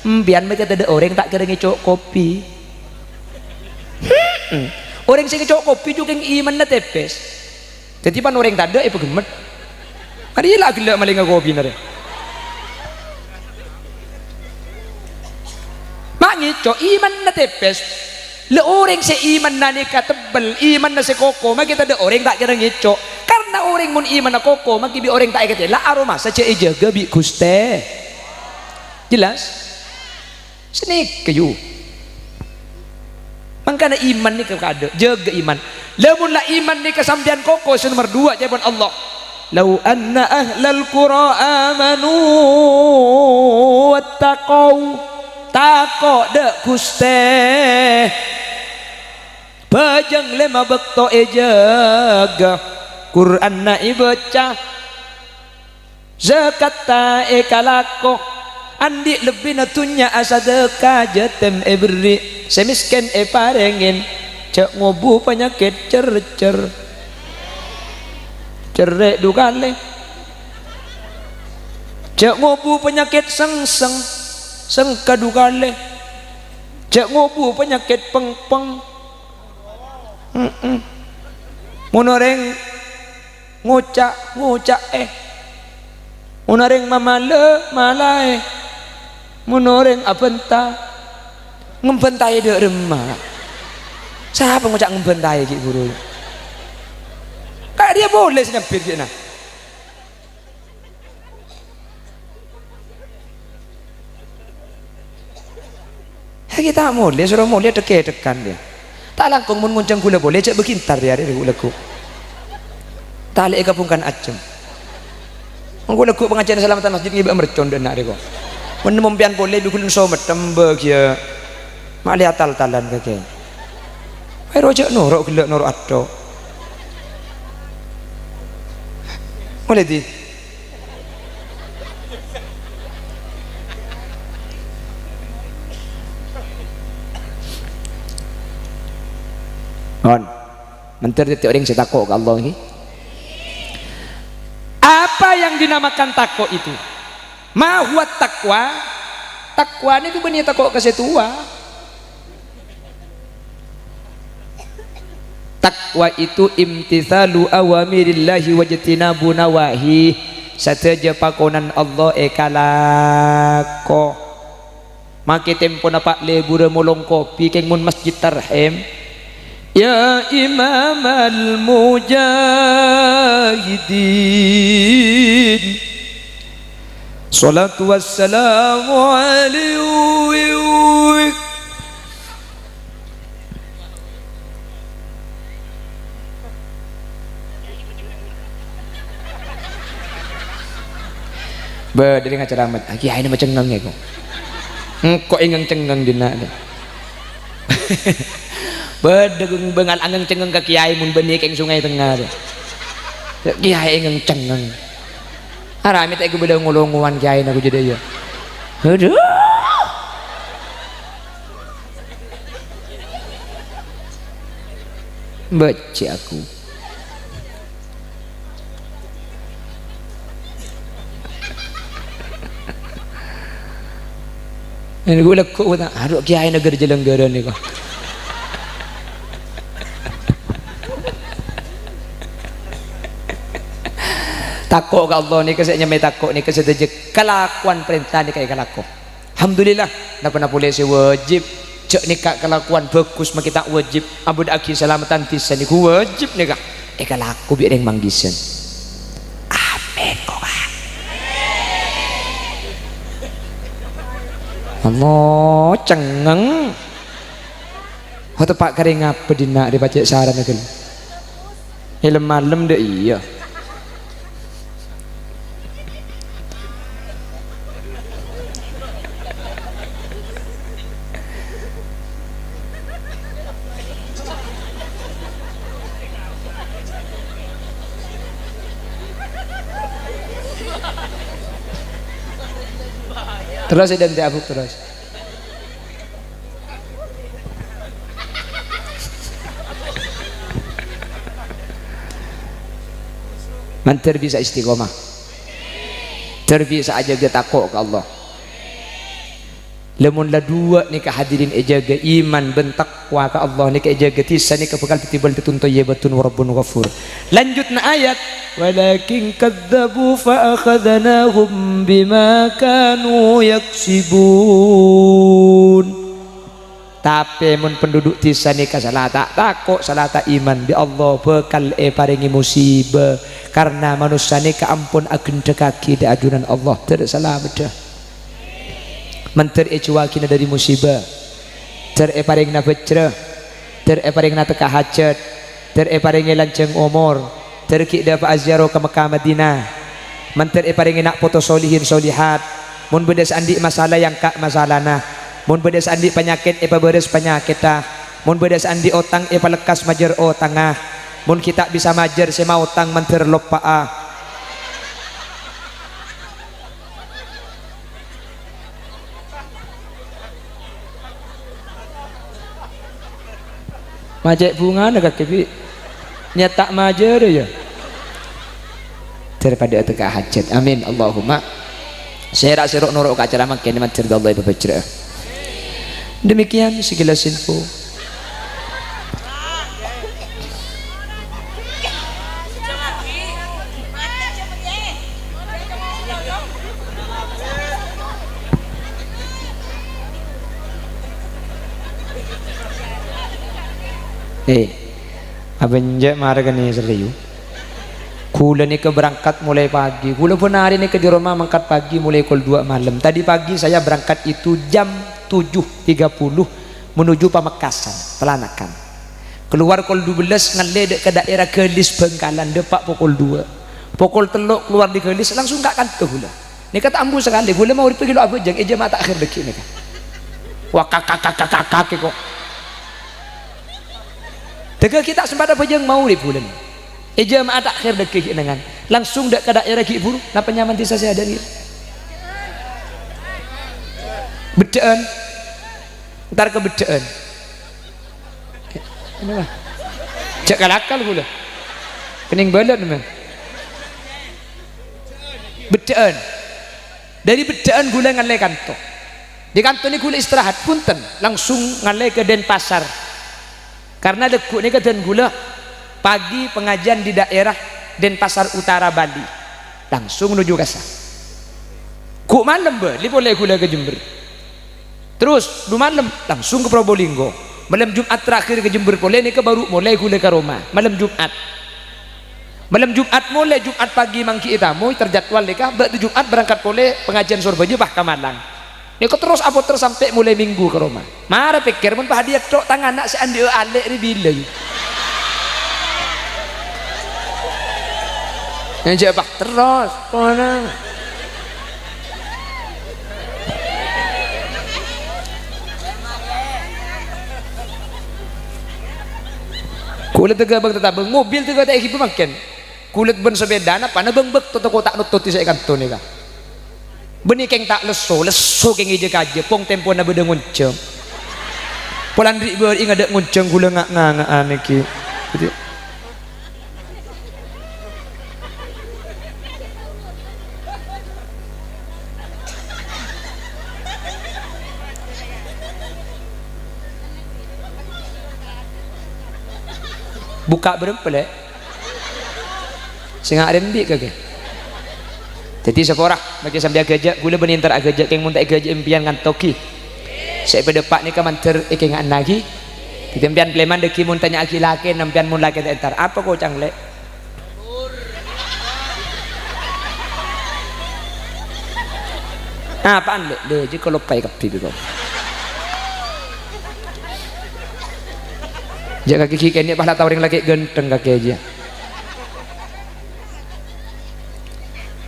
Empèyan makè tadâ' orèng ta' kèra ngèco' kopi. Hmm. Orèng sè ngèco' kopi jhughân imanna tèpès. Dhâddhi pan orèng tadâ' èpaghemmet. Arèya la ghellâ' malènga kopina rè. Ma' ngèco' imanna tèpès. La orèng sè imanna nèka tebbel, imanna sè koko, makè tadâ' orèng ta' kèra ngèco'. Karna orèng mon imanna koko, makè bi' orèng ta' èkatèla, aromasa jhâ' èjâgâ bi' Ghustè. Jelas? Sanèka, yu. Mangkana iman nèka kadâ', jâgâ iman. Lamon la iman nèka sampèyan koko sè nomer duwâ', ca'èpon Allah, "Lau anna ahlal qura amanu wattaqau." Tako' dâ' Ghustè. Bhâjâng lèma bâkto èjâgâ, Qur'anna èbâca. Zakatta èkalako, andi' lebbina dhunnya asadhâka, jhâtem èberri', sè mèskèn èparèngè, jhâ' ngobu panyakèt cèrcèr, cerrè' du kalè, jhâ' ngobu panyakèt sengseng, sengka du kalè, jhâ' ngobu panyakèt pèngpèng. Mm-mm. Mon orèng ngoca', ngoca'è. Mon orèng mamalè, malaè. Mon orèng abânta, ngabântaè dâ' remma. Sapa ngoca' ngabântaè ghi' buru? Ka' rèya polè sè nyambit ghi'na. Ghi' ta' molè, soro molè dhek-kedhekan, yâ. Ta' langkong mon ngonjhâng ghulâ polè, jhâ' bâghi entar, yâ, rè, lagghu'. Talè'è ka bungkana ajâm. Engko' lagghu' pangajiân salameddhân masjid ngibâ mercon dâ' enna' rèko. Mon nemmo empèyan polè, bi' ghulâ sometthem bâgiyâ. Ma' lè atal-talan kakè. Ayo, jhâ' noro' ghellâ' noro' atto. Molè, Di. Mon. Mandhâr dhâddhi orèng sè tako' ka Allah, ngghi. Apa yang dinamakan tako' itu? Ma huwa taqwa? Taqwa nèko bânnè tako' ka sè towa. Taqwa itu imtitsalu awamirillahi wajtinabu nawahi. Sadhâjâ pakonan Allah èkalako. Makè tempona pa' lebura molong kopi kèng mon masjid Tarhem. Ya Imamal Mujahidin. Sholatu wassalamu alaihi. Bâ, dâri ngacara Ahmad, "Ah, kiyaèna macengngeng, yâ, kok." Engko' èngeng-cengngeng dinna', dâ. Bâdâ ghun bângal angèng-cengngèng ka kèyaè mon bânnè kèng Sungai Tengnga. Kèyaè ngèng-cengngèng. Arapa mè' ta' èghâbây lo-ngolongowan kèyaèna ghu jâdâ iyâ. Adhu. Bâjjhi' aku. Ini gue lekuk, gue tanya, "Aduh, kiai negeri Jelenggaran nih kok." Tako' ka Allah nèka sè nyamè tako' nèka sadhâjâ kalakowan parènta nèka èkalako. Alhamdulillah, napa-napa polè sè wajib. Jhâ' nèka kalakowan bhâghus makè ta' wajib. Abâdhâ'aghi salameddhân dhisa nèko wajib nèka. Èkalako bi' rèng manggisân. Amin, kok, Pak. Allah, cengngeng. Hoto, Pak, karè ngapa dinna' rè pajhât sarana ghâllu? È lem-malem dâ' iyâ. Terros, è dântè' abuk terros. Mandhâr bisa istiqomah. Mandhâr bisa ajâgâ tako' ka Allah. Lamon la duwâ' nèka hadirin èjâgâ, iman bân taqwa ka Allah nèka èjâgâ, dhisa nèka bhâkal dhâddhi bâldâtun thayyibatun wa rabbun ghafur. Lanjutna ayat, "Walakin kadzdzabu fa akhadznahum bima kanu yaksibun." Tapè mon penduduk dhisa nèka sala ta' tako', sala ta' iman, bi' Allah bhâkal èparèngè musibâ, karna manossa nèka ampon aghândhâghaghi dâ' ajunan Allah, dâr salameddhâ. Mandhâr èjhuwâghina dâri musibâ, dâr èparèngana bhâjrâ, dâr èparèngana tekka hajhât, dâr èparèngè lanjhâng omor, dâr ghi' dâpa'a ziyaro ka Mekkah Madinah. Mandhâr èparèngè na' poto solihin solihat. Mon bâdâ sè andi' masalah, èangka' masalana. Mon bâdâ sè andi' panyakèt, èpabârâs panyakètta. Mon bâdâ sè andi' otang, èpalekkas majâr otangnga. Mon ghi' ta' bisa majâr sè maotang, mandhâr loppa'a. Ma' cè' bhungana kakè, Bi'. Nyèta' majârâ, yâ. Dâripadâ atekka hajhât. Amin. Allahumma. Sèra' sè ro'-noro' ka acara mangkèn, mandhâr bi' Allah èpabhâjrâ'â. Demikian sekilas info. Eh, abânjâ' mara kènè' serius. Ghulâ nèka berangkat mulai pagi. Ghulâ bân arè nèka di rumah mangkat pagi mulai kol dua malam. Tadi pagi saya berangkat itu jam tujuh tiga puluh menuju Pamekasan, Pelanakan. Keluar kol dua belas, ngallè dâ' ka daerah Galis Bangkalan, dâpa' pokol dua. Pokol tello' keluar di Galis, langsung ka kanto ghulâ. Nèka ta' ambu sakalè, ghulâ magrib ghi' lo' abhâjâng, è jamaah ta'khir dâgghi' nèka. Wah, kak, kak, kak, kak, kak, kok. Dâgghi' ta' sempat abhâjâng magrib ghulâ. È jamaah ta'khir dâgghi' ghi' nèngan. Langsung dâ' ka daerah ghi' buru, napa nyaman dhisa sè adâ' ghi'? Beddhâ'ân. Entar ka Beddhâ'ân. Ini, Bang. Jhâ' kal-akal ghulâ. Kennèng bâlât, men. Beddhâ'ân. Dâri Beddhâ'ân ghulâ ngallè kanto. Di kanto nèka ghulâ istirahat, bhunten, langsung ngallè ka Denpasar. Karena lagghu' nèka dân ghulâ pagi pengajian di daerah Denpasar Utara, Bali. Langsung nuju kassa. Ghu' malem bâli polè ghulâ ka Jember. Terros, du malem, langsung ka Probolinggo. Malem Jum'at terakhir ka Jember polè, nèka baru molaè ghulâ ka roma, malem Jum'at. Malem Jum'at molè, Jum'at pagi mangghi'i tamoy, terjadwal nèka, bâkto Jum'at berangkat polè pengajian Sorbhâjâ, pas ka Malang. Nèka terros apoter sampè' molè Minggu ka roma. Mara pèkkèr, mon pas dhiyâ tho' tang ana' sè andi'â alè' rè bilâ, yâ? Yang jhâ' pas terros, pona. Kaulâ tèghâ bâng tatabâng, mobil tèghâ ta' èghibâ mangkèn. Kaulâ bân sapèdana panabâng bâkto tako' ta' nottodhi sè è kanto nèka. Bânnè kèng ta' lesso, lesso kèng è jâ-kajâ, pong tempona bâdâ ngonjhâng. Polana ri'-bâri'i ngadâ' ngonjhâng kaulâ nga'-nganga'an èngghi. Jadi, Bukka' bârâmpa, Lè'? Sènga' rembi' kakè. Dhâddhi sapora, makè sampè' aghâjâ', kaulâ bânnè entar aghâjâ', kèng mon ta' èghâjâ' empèyan ngantoghi. Sè èpadâpa' nèka mandhâr èkènga'annaghi. Dhâddhi empèyan pleman dhâggi' mon tanya'aghi lakèna empèyan mon lakèna ta' entar. Apa koca'na, Lè'? Apaan, Lè'? Lè', jiyâ kaloppaè kabbhi, Bro. Jhâ' kakè ghi' kènè' pas la tao orèng lakè' ghântheng kakè jiyâ.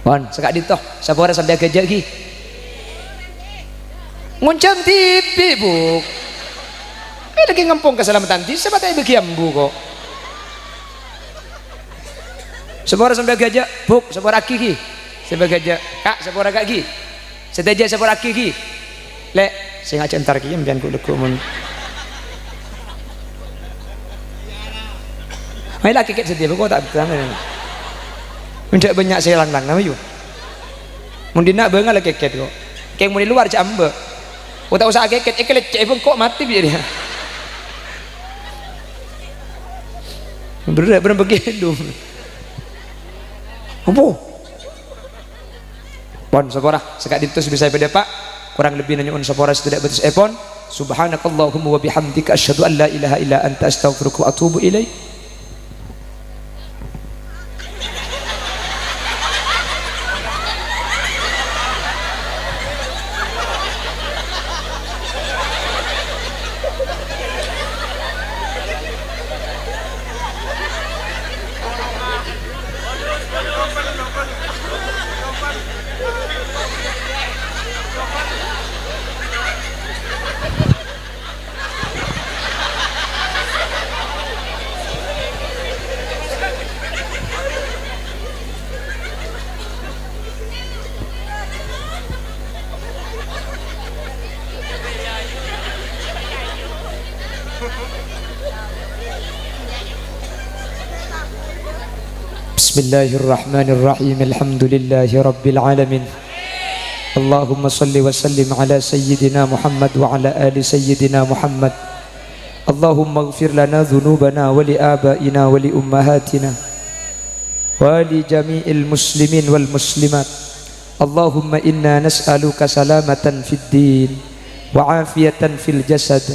Pon, saka'dinto, sapora sampè' aghâjâ' ghi. Ngonjhâng dhibi', Bu'. È, lakè' ngampong kasalameddhân, dissa' patè bâgi ambu, ko'. Sapora sampè' aghâjâ', Bu', sapora'aghi ghi. Sampè' aghâjâ', Ka', sapora Ka' ghi. Sadhâjâ sapora'aghi ghi. Lè', sènga' jhâ' entar kèya empèyan ghu'-lagghu' mon. Mayu la kèkèt sadhâjâ, ko' ta' bhidhâng. Endâ' bânnya' sè lang-lang, napa, yu? Mon dinna' bângal la kèkèt, ko'. Kèng mon è lowar jhâ' ambâ'. Ko' ta' osa akèkèt, èkalèccè'è bengko' matè bi' rèya. Bherrâ', bherrâ' bâgi ghâllu. Ampo? Pon, sapora, saka'dinto sè bisa èpadâpa', korang lebbina nyo'on sapora sè tadâ' bâtessèpon. Subhanakallahumma wa bihamdika, asyhadu an la ilaha illa anta, astaghfiruka wa atubu ilaik. بسم الله الرحمن الرحيم. الحمد لله رب العالمين. اللهم صل وسلم على سيدنا محمد وعلى آل سيدنا محمد. اللهم اغفر لنا ذنوبنا ولآبائنا ولأمهاتنا ولجميع المسلمين والمسلمات. اللهم إنا نسألك سلامة في الدين، وعافية في الجسد،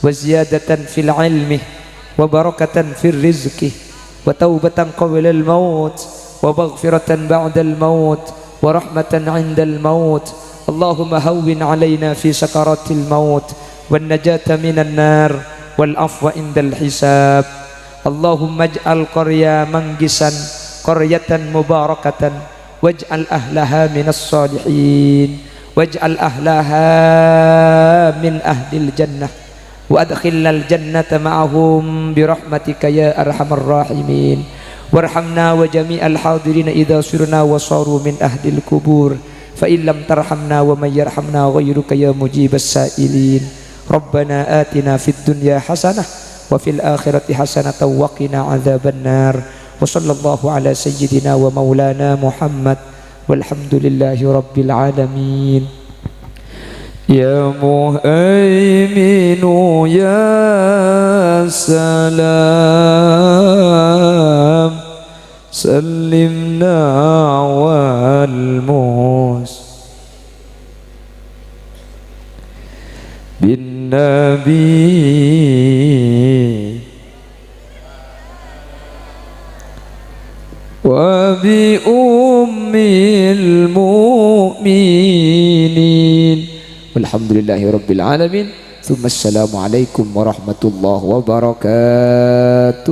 وزيادة في العلم، وبركة في الرزق، وتوبة قبل الموت، ومغفرة بعد الموت، ورحمة عند الموت. اللهم هون علينا في سكرات الموت، والنجاة من النار، والعفو عند الحساب. اللهم اجعل قرية منجسا قرية مباركة، واجعل أهلها من الصالحين، واجعل أهلها من أهل الجنة، وأدخلنا الجنة معهم برحمتك يا أرحم الراحمين. وارحمنا وجميع الحاضرين إذا صرنا وصاروا من أهل القبور، فإن لم ترحمنا ومن يرحمنا غيرك يا مجيب السائلين. ربنا آتنا في الدنيا حسنة وفي الآخرة حسنة وقنا عذاب النار. وصلى الله على سيدنا ومولانا محمد، والحمد لله رب العالمين. يا مهيمن يا سلام، سلمنا والمس بالنبي وبأم المؤمنين. والحمد لله رب العالمين. ثم السلام عليكم ورحمة الله وبركاته.